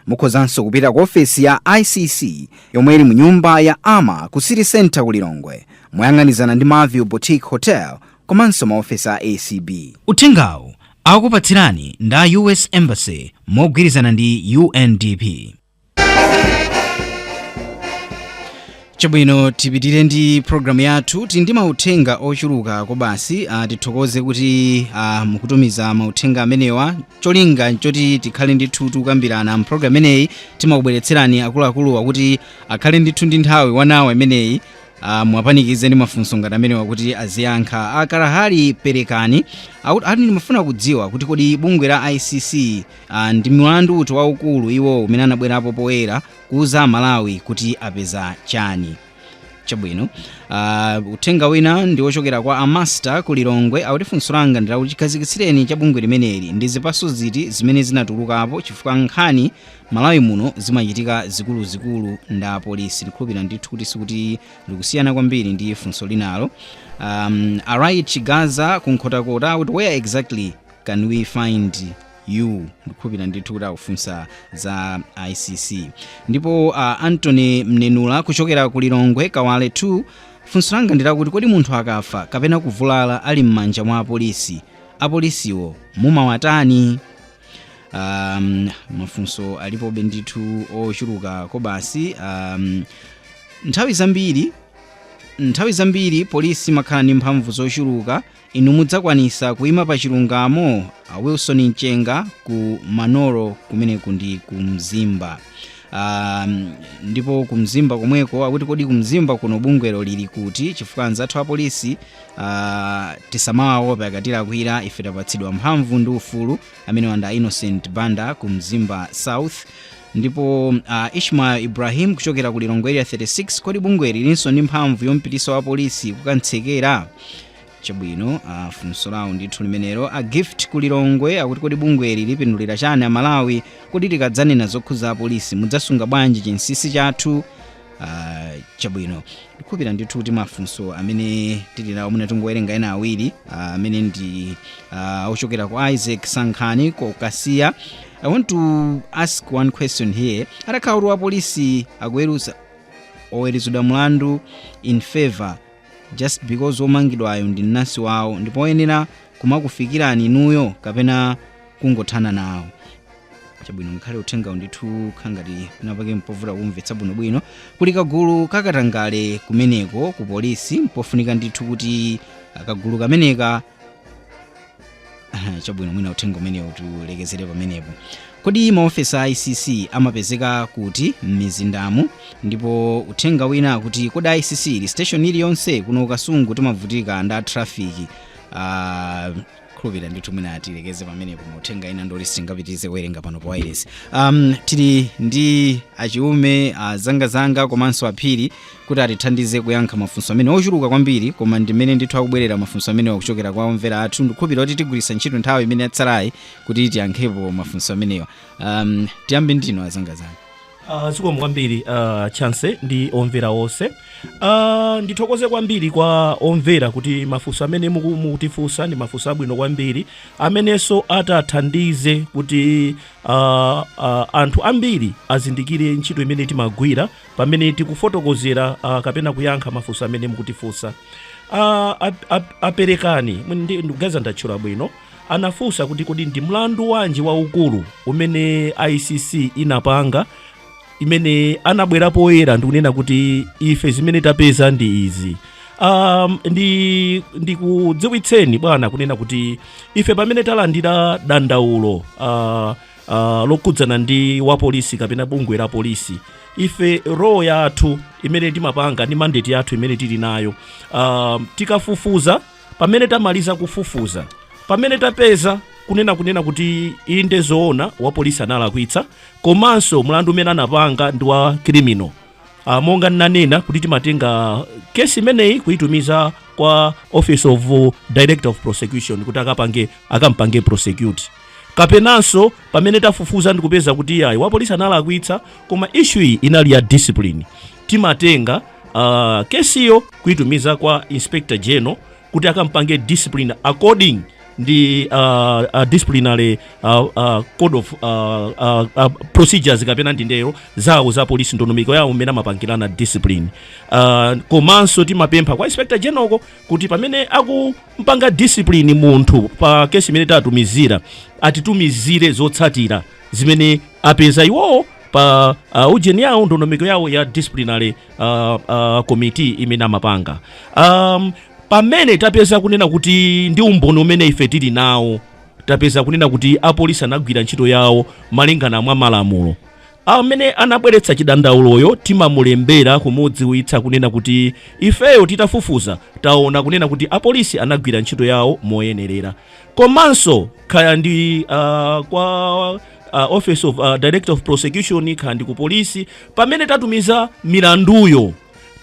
Mukhozanso kupita ku ofesi ya ICC yomwe ili mu nyumba ya Ama ku City Center ku Lilongwe, moyang'anizana ndi Marview Boutique Hotel, komanso maofesi a ACB. Uthengawu akupatsirani nda US Embassy mogwirizana ndi UNDP. Chabwino, tipitire ndi programu yathu. Tili ndi mauthenga ochuluka kobasi. Tithokoze kuti mukutumiza mauthenga amenewa. Cholinga nchoti tikhale ndithu tikukambirana mpulogalamu imeneyi. Timakubweretserani akuluakuluwa kuti akhale ndithu ndi nthawi wanawa imeneyi, mwapanikize ndi mafunso ngati amenewa kuti aziyankha. Akalahali Perekani ati ndimafuna kudziwa kuti kodi bungwe la ICC ndi mlandu uti waukulu iwo umene anabwerapo poyera kuuza Malawi kuti apeza chani? Chabwino, uthenga wina ndi wochokera kwa Amaster ku Lilongwe. Akuti funso langa ndilakuti chikhazikitsireni cha bungwe limeneli ndi zipaso ziti zimene zinatulukapo, chifukwa nkhani Malawi muno zimachitika zikuluzikulu nda apolisi. Ndikhulupirira ndithu kuti sikuti likusiyana kwambiri ndi funso linalo. Alright, Chigaza kuNkhotakota akuti, "Where exactly can we find you?" Ndikhulupirira ndithu kuti akufunsa za ICC. Ndipo Anthony Mnenula kuchokera ku Lilongwe Kawale 2, funso langa ndilakuti kodi munthu akafa kapena kuvulala ali m'manja mwa apolisi, apolisiwo mumawatani? Mafunso alipobe ndithu ochuluka kobasi. Nthawi zambiri polisi imakhala ndi mphamvu zochuluka. Inu mudzakwanisa kuyima pa chilungamo? A Wilson Mchenga ku Manoro, kumeneku ndi ku Mzimba. Ndipo ku Mzimba komweko akuti kodi ku Mzimba kuno bungwelo lili kuti? Chifukwa anzathu apolisi tisamawaope akatilakwira, ife tapatsidwa mphamvu ndi ufulu. Amene wanda Innocent Banda ku Mzimba South. Ndipo Ishmael Ibrahim kuchokera ku Lilongwe Area 36, kodi bungweli lilinso ndi mphamvu yompitisa wa polisi kukantsekera? Chabwino, funso lawo ndithu limenelo. A Gift ku Lilongwe akuti kodi bungweli lipindulira chani Amalawi? Kodi tikadzanena zokhuza apolisi mudzasunga bwanji chinsinsi chathu? Chabwino, ndikukhulupirira ndithu kuti mafunso amene tili nawo, mwina tingowerenga ena awiri amene ndi ochokera ku Isaac Sankhani ku Kasiya. I want to ask one question here. Atakhala kuti wapolisi akuweruza, oweruzidwa mlandu in favor just because omangidwayo ndi mnansi wawo, ndipo oyenera kumakufikirani inuyo kapena kungothana nawo? Chabwino, ngakhale uthengawo ndithu khangati napake mpovuta kumvetsa bwinobwino. Kuli kagulu kakatangale kumeneko ku polisi, mpofunika ndithu kuti kagulu kameneka. Chabwino, mwina uthenga umenewo tiulekezere pamenepo. Kodi maofesi a ICC amapezeka kuti m'mizindamu? Ndipo uthenga wina kuti, kodi ICC ili station iliyonse kuno Kasungu? Timavutika nda traffic. Khulupirira ndithu mwina tilekeze pamenepo. Mauthenga ina ndoti sitingapitirize kuwerenga pano pa wireless. Tili ndi achiume, azangazanga komanso aphiri kuti atithandize kuyankha mafunso amene ochuluka kwambiri, koma ndimene ndithu akubwerera mafunso amene akuchokera kwa omvera athu. Ndikukhulupirira kuti tigwiritsa ntchito nthawi imene yatsalayi kuti tiyankhepo mafunso amenewa. Tiyambe ndino, azangazanga. Zikomo kwambiri, Chance ndi omvera onse. Ndithokoze kwambiri kwa omvera kuti mafunso amene mukutifunsa ndi mafunso abwino kwambiri amenenso atathandize kuti anthu ambiri azindikire ntchito imene timagwira pamene tikufotokozera kapena kuyankha mafunso amene mukutifunsa. Aperekani, ndikuganiza ndatchula bwino, anafunsa kuti kodi ndi mlandu wanji waukulu umene ICC inapanga imene anabwera poyera ndikunena kuti ife zimene tapeza ndi izi? Ndikudziwitseni bwana kunena kuti ife pamene talandira dandaulo lokhudzana ndi wapolisi kapena bungwe la polisi, ife role yathu imene timapanga ndi mandate yathu imene tili nayo, tikafufuza, pamene tamaliza kufufuza, pamene tapeza kunena kuti inde, zoona, wapolisi analakwitsa, komanso mlandu umene anapanga ndi wa criminal, monga ndinanena kuti timatenga kesi imeneyi kuyitumiza kwa Office of Director of Prosecution kuti akampange prosecute, kapenanso pamene tafufuza ndikupeza kuti ayi, wapolisi analakwitsa koma issue iyi inali ya discipline, timatenga kesiyo kuyitumiza kwa Inspector General kuti akampange discipline according ndi disciplinary code of procedures kapena ndi ndero zawo za polisi, ndondomeko yawo mmene amapangirana discipline. Komanso timapempha kwa Inspector General kuti pamene akumpanga discipline munthu pa kesi imene tatumizira, atitumizire zotsatira zimene apeza iwowo pa ujeni yawo, ndondomeko yawo ya disciplinary committee imene amapanga. Pamene tapeza kunena kuti ndi umboni umene ife tili nawo, tapeza kunena kuti apolisi anagwira ntchito yawo malingana mwa malamulo, amene anabweretsa chidandauloyo timamulembera kumudziwitsa kunena kuti ifeyo titafufuza taona kunena kuti apolisi anagwira ntchito yawo moyenerera. Komanso kaya ndi kwa Office of Director of Prosecution, kaya ndi ku polisi, pamene tatumiza milanduyo,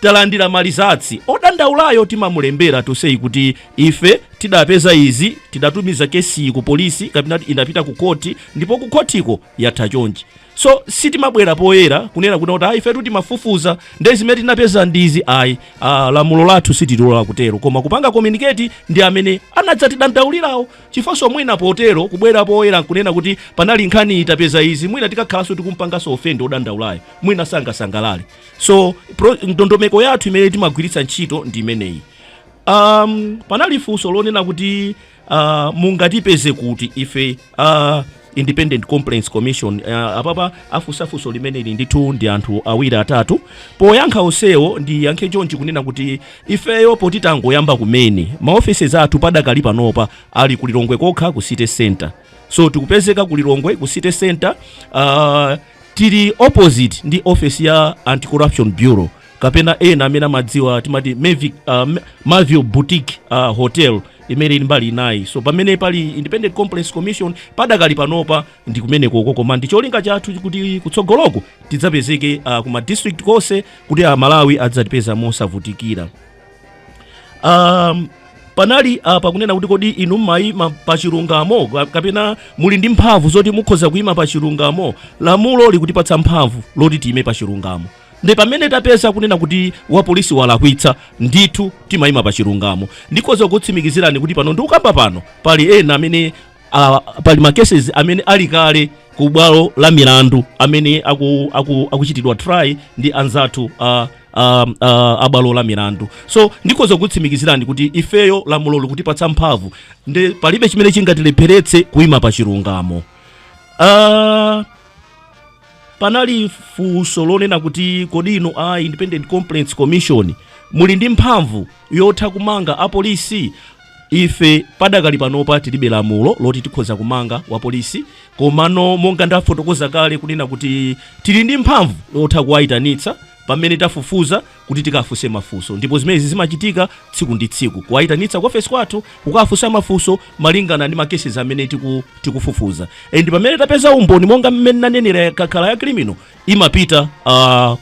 talandira ma results, odandaulayo timamulembera to say kuti ife tidapeza izi, tidatumiza kesi ku polisi kapena inapita ku koti, ndipo ku khotiko yatha chonchi. So sitimabwera poyera kunena kuti ayi, ifetu timafufuza ndi zimene tinapeza ndizi, ayi. Lamulo lathu sitilola kutero, koma kupanga communicate ndi amene anadzatidandaulirawo, chifukwa mwina potero kubwera poyera nkunena kuti panali nkhani, itapeza izi, mwina tikakhalanso tikumpanganso offend odandaulayo, mwina sangasangalale. So ndondomeko yathu imene timagwiritsa ntchito ndi imeneyi. Panali funso lonena kuti mungatipeze kuti ife Independent Complaints Commission? Apapa afunsa funso limeneli ndithu ndi anthu awiri atatu. Poyankha onsewo, ndiyankhe chonchi kunena kuti ifeyo poti tangoyamba kumene, maofesi athu padakali panopa ali ku Lilongwe kokha, ku City Center. So tikupezeka ku Lilongwe ku City Center, tili opposite ndi office ya Anti-Corruption Bureau, kapena ena amene amadziwa timati Mavio Boutique Hotel imene ili mbali inayi. So pamene pali Independent Complaints Commission padakali panopa ndi kumenekoko, koma ndi cholinga chathu kuti kutsogoloko tidzapezeke kuma district konse kuti Amalawi adzatipeza mosavutikira. Panali apa kunena kuti kodi inu mmayima pa chilungamo kapena muli ndi mphamvu zoti mukhoza kuyima pa chilungamo? Lamulo likutipatsa mphamvu loti tiyime pa chilungamo. Ndi pamene tapeza kunena kuti wapolisi walakwitsa, ndithu timayima pa chilungamo. Ndikhoza kutsimikizirani kuti pano ndikukamba pano pali ena amene pali ma cases amene ali kale ku bwalo la milandu amene akuchitidwa try ndi anzathu abwalo la milandu. So ndikhoza kutsimikizirani kuti ifeyo lamulo likutipatsa mphamvu, ndi palibe chimene chingatilepheretse kuyima pa chilungamo. Panali funso lonena kuti kodi inu a Independent Complaints Commission muli ndi mphamvu yotha kumanga apolisi? Ife padakali panopa tilibe lamulo loti tikhoza kumanga wapolisi, komano monga ndafotokoza kale kunena kuti tili ndi mphamvu yotha kuwayitanitsa pamene tafufuza kuti tikafunse mafunso, ndipo zimenezi zimachitika tsiku ndi tsiku, kuwayitanitsa ku ofesi kwathu kukafunsa mafunso malingana ndi ma cases amene tikufufuza. And pamene tapeza umboni, monga mmene nanenera, kakhala ya criminal imapita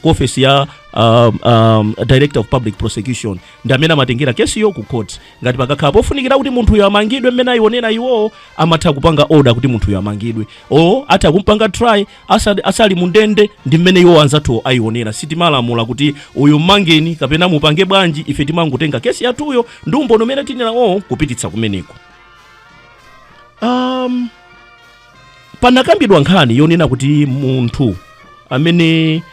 ku ofesi ya Director of Public Prosecution, ndi amene amatengera kesiyo ku court. Ngati pakakhala pofunikira kuti munthuyo amangidwe mmene ayionera iwowo, amatha kupanga order kuti munthuyo amangidwe o atha kumpanga try asali mundende, ndi mmene iwo anzathu ayionera. Sitimalamula kuti uyu mmangeni kapena mupange bwanji. Ife timangotenga kesi yathuyo ndi umboni umene tili nawo kupititsa kumeneko. Panakambidwa nkhani yonena kuti munthu amene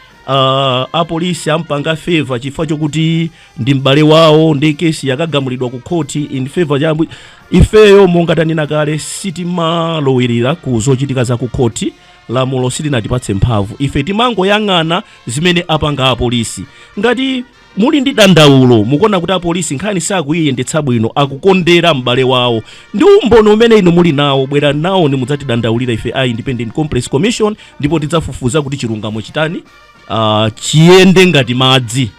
apolisi ampanga favor chifukwa chokuti ndi m'bale wawo, ndi kesi yakagamulidwa ku khoti in favor ya ifeyo, monga tanena kale, sitimalowerera ku zochitika za ku khoti. Lamulo silinatipatse mphamvu. Ife timangoyang'ana zimene apanga apolisi. Ngati muli ndi dandaulo, mukuona kuti apolisi nkhani sakuyiyendetsa bwino, akukondera m'bale wawo, ndi umboni umene inu muli nawo, bwera nawo ni mudzatidandaulira ife a Independent Complaints Commission, ndipo tidzafufuza kuti chilungamo chitani, chiyende ngati madzi.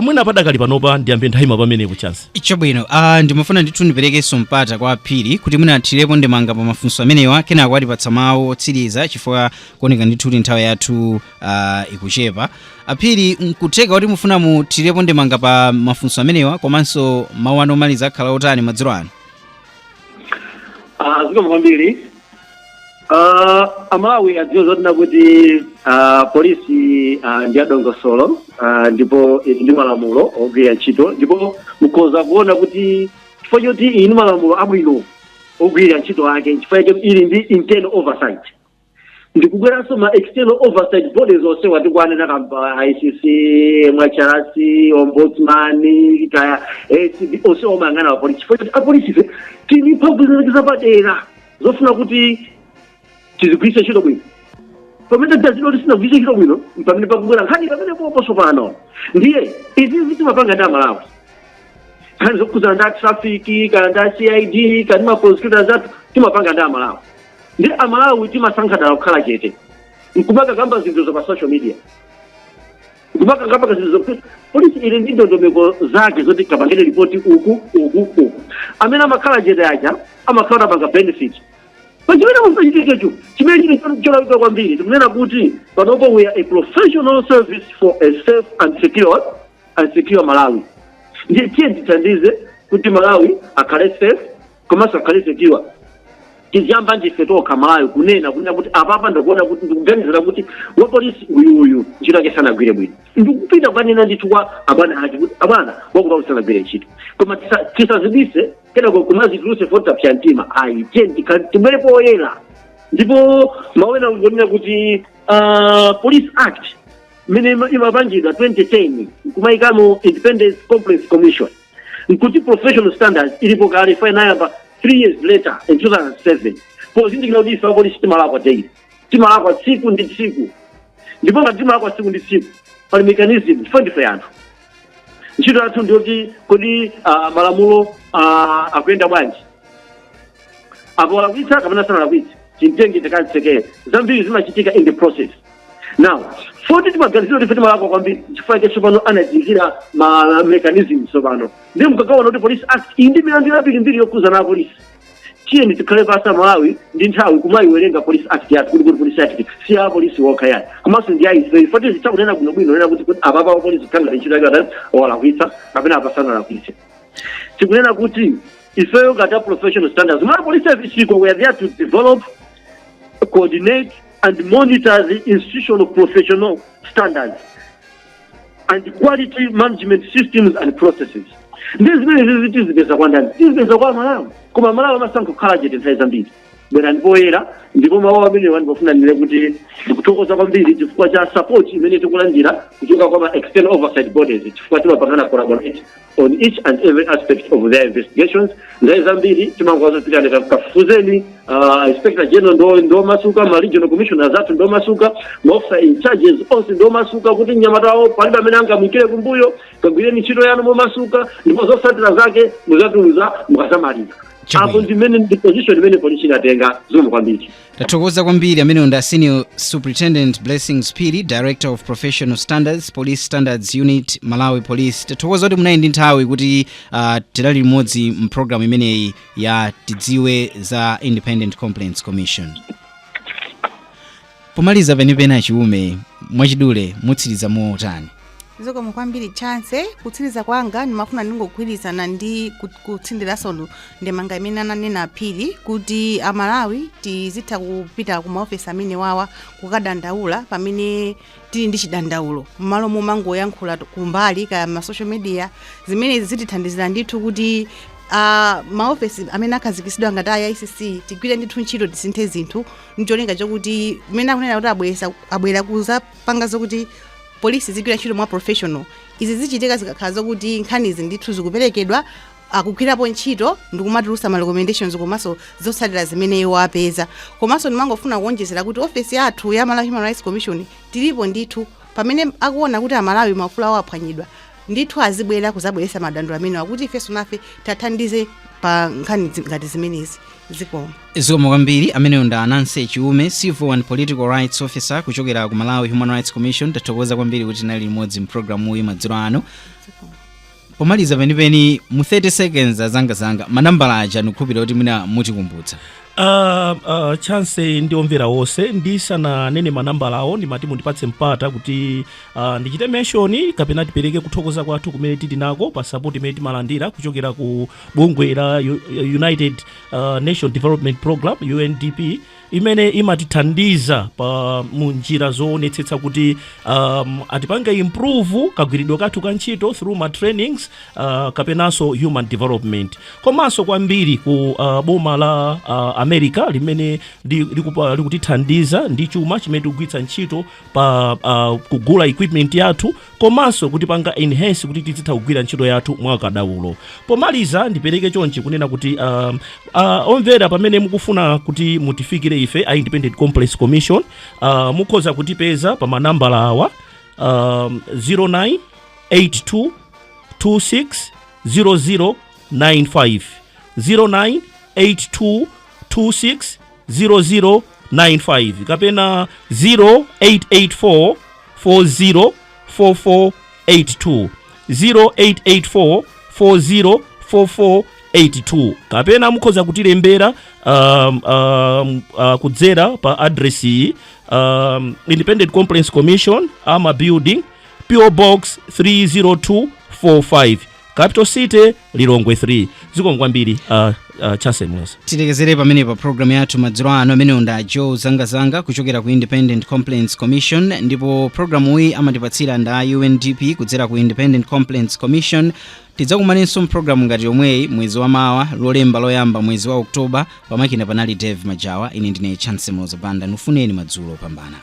Mwina padakali panopa ndiyambe ndayima pamenepo, Chance. Chabwino, ndimafuna ndithu ndiperekenso mpata kwa Phiri kuti mwina athirepo ndemanga pa mafunso amenewa, kenako atipatsa mawu otsiriza, chifukwa kuoneka ndithu kuti nthawi yathu ikuchepa. Aphiri, nkutheka kuti mufuna muthirepo ndemanga pa mafunso amenewa, komanso mawu anu omaliza akhala otani madzulo ano? Zikomo kwambiri. Amalawi adziwe zotina kuti polisi ndi adongosolo, ndipo ili ndi malamulo ogwira ntchito, ndipo mukhoza kuona kuti chifukwa choti ili ndi malamulo abwino ogwira ntchito ake, chifukwa chake ili ndi internal oversight, ndikubweranso ma external oversight bodies onsewa tikuanena kamba ICC, MHRC, Ombudsman, kaya ACB, onse omayang'ana apolisi, chifukwa choti apolisi ife tili mphamvu zinake zapadera zofuna kuti tizigwiritse ntchito bwino. Pamene tazino tisinagwiritse ntchito bwino, pamene pakubwera nkhani pamene poponso pano. Ndiye izizi timapanga ndi Amalawi, nkhani zokhudzana ndi traffic, kana ndi CID, kana ma prosecutors athu, timapanga ndi Amalawi. Ndi Amalawi timasankha dala kukhala chete nkumaka kamba zinthu pa social media, nkumaka kamba zinthu zokuti polisi ili ndi ndondomeko zake zoti kapangire ripoti uku, uku, uku. Amene amakhala chete aja amakhala apanga benefit pachimene musachitikecho, chimene chili cholakwika kwambiri. Tikunena kuti panopo we are a professional service for a safe and secure Malawi. Ndiye tiye tithandize kuti Malawi akhale safe komanso akhale secure. Tiziyamba ndife tokha Malawi kunena kuti apapa ndakuona kuti, ndikuganizira kuti wapolisi uyuyu ntchito yake sanagwire bwino, ndikupita kukanena ndithu kwa abwana ake kuti abwana, wakuti sanagwire ntchito. Koma tisazibise kenako kumazituluse foti tapsa mtima, ayi. Tiye tibwere poyera. Ndipo mawena ngonena kuti Police Act imene imapangidwa 2010 nkumayikamo Independence Complaints Commission, nkuti professional standards ilipo kale, fa inayamba 3 years later in 2007, pozindikira kuti ife apolisi timalakwa daily, timalakwa tsiku ndi tsiku. Ndipo ngati timalakwa tsiku ndi tsiku, pali mechanism, chifukwa ndife anthu. Ntchito yathu ndiyoti kodi malamulo akuyenda bwanji, apo alakwitsa kapena sanalakwitse, timtenge tikatsekere. Zambiri zimachitika in the process. Now foti timaganizira kuti ife timalakwa kwambiri, chifukwa chake tsopano anatiyikira ma mechanism tsopano. Ndiye mukakaona kuti Police Act iyi ndi milandu yambirimbiri yokhuzana na apolisi, tiyeni tikhale pasi Amalawi ndi nthawi kumayiwerenga Police Act yathu, kuti Police Act si ya apolisi wokha yayi, komanso ndi ayife. Foti zitha bwinobwino nena kuti apapa apolisi khangati ntchito yake atani, walakwitsa kapena apa sanalakwitse. Tikunena kuti ifeyo ngati a professional standards, Malawi Police Service iko, we are there to develop, coordinate and monitor the institutional professional standards. And quality management systems and processes. Ndi zimene zizi tizipeza kwa ndani? Tizipeza kwa Malawi. Koma Malawi amasankha kukhala chete nthawi zambiri. Bwera ndipoyera, ndipo mawu amenewa ndipofuna ndine kuti ndikuthokoza kwambiri chifukwa cha support imene tikulandira kuchoka kwa ma external oversight bodies, chifukwa timapangana collaborate on each and every aspect of their investigations. Nthawi zambiri timangowazopitani kafufuzeni. Inspector General ndo masuka, ma regional commissioners athu ndo masuka, ma officer in charges onse ndo masuka, kuti mnyamatawo palibe amene angamuyikire kumbuyo. Kagwireni ntchito yanu momasuka, ndipo zotsatira zake muzatiuza mukazamaliza. Chabwino. Apo ndimene ndi position imene polisi inatenga. Zikomo kwambiri. Tathokoza kwambiri. Amenewo ndi Senior Superintendent Blessings Phiri, Director of Professional Standards, Police Standards Unit, Malawi Police. Tathokoza kuti munali ndi nthawi kuti tidali limodzi mpulogalamu imeneyi ya Tidziwe za Independent Complaints Commission. Pomaliza penipeni, Achiume, mwachidule mutsiriza motani? Zikomo kwambiri, Chance. Kutsiriza kwanga ndimafuna ndingogwirizana ndi kutsindiranso ndemanga imene ananena Phiri, kuti Amalawi tizitha kupita ku maofesi amene wawa kukadandaula pamene tili ndi chidandaulo, m'malo momangoyankhula kumbali kaya ma social media. Zimenezi zitithandizira ndithu kuti maofesi amene akhazikitsidwa ngati a ICC tigwire ndithu ntchito, tisinthe zinthu, ncholinga chokuti mmene akunena kuti abwera kuzapanga zokuti polisi zigwira ntchito mwa professional. Izi zichitika zikakhala zokuti nkhanizi ndithu zikuperekedwa, akugwirapo ntchito ndikumatulutsa ma recommendations komanso zotsatira zimene iwo apeza. Komanso ndimangofuna kuonjezera kuti ofesi yathu ya Malawi Human Rights Commission tilipo ndithu. Pamene akuona kuti Amalawi maufulu awo aphwanyidwa, ndithu azibwera kuzabweretsa madandaulo amenewa kuti ifenso nafe tathandize pa nkhani ngati zimenezi. Zikomo. Zikomo kwambiri. Ameneyo ndi Ananse Chiume, Civil and Political Rights Officer kuchokera ku Malawi Human Rights Commission. Tathokoza kwambiri kuti tinali limodzi mpulogalamuyi madzulo ano. Pomaliza penipeni, mu 30 seconds, azangazanga, manambala aja ndikukhulupirira kuti mwina mutikumbutsa. Chance ndi omvera onse, ndisananene manambala awo, ndimati mundipatse mpata kuti ndichite mention kapena tipereke kuthokoza kwathu kumene tili nako pa support imene timalandira kuchokera ku bungwe la United Nation Development Program, UNDP, imene imatithandiza pa mu njira zoonetsetsa kuti atipange improve kagwiridwe kathu ka ntchito through ma trainings kapenanso human development. Komanso kwambiri ku boma la America limene likutithandiza ndi chuma chimene tikugwiritsa ntchito pa kugula equipment yathu komanso kutipanga enhance kuti tizitha kugwira ntchito yathu mwakadaulo. Pomaliza ndipereke chonchi kunena kuti omvera, pamene mukufuna kuti mutifikire ife a Independent Complaints Commission, mukhoza kutipeza pa manambala awa: 0982 26 0095, 0982 26 0095, kapena 0884 40 4482, 0884 40 4482, kapena mukhoza kutilembera kudzera pa address iyi: Independent Complaints Commission, Ama Building, PO Box 30245, Capital City, Lilongwe 3. Zikomo kwambiri, Chance Mloza. Tilekezere pamene pa programu yathu madzulo ano. Amenewo nda Joe Zangazanga kuchokera ku Independent Complaints Commission, ndipo programu iyi amatipatsira nda UNDP kudzera ku Independent Complaints Commission. Tidzakumanenso mpulogalamu ngati yomweyi mwezi wa mawa, Lolemba loyamba mwezi wa Oktoba. Pamakina panali Dave Majawa, ine ndine Chance Mloza Banda. Nufuneni madzulo opambana.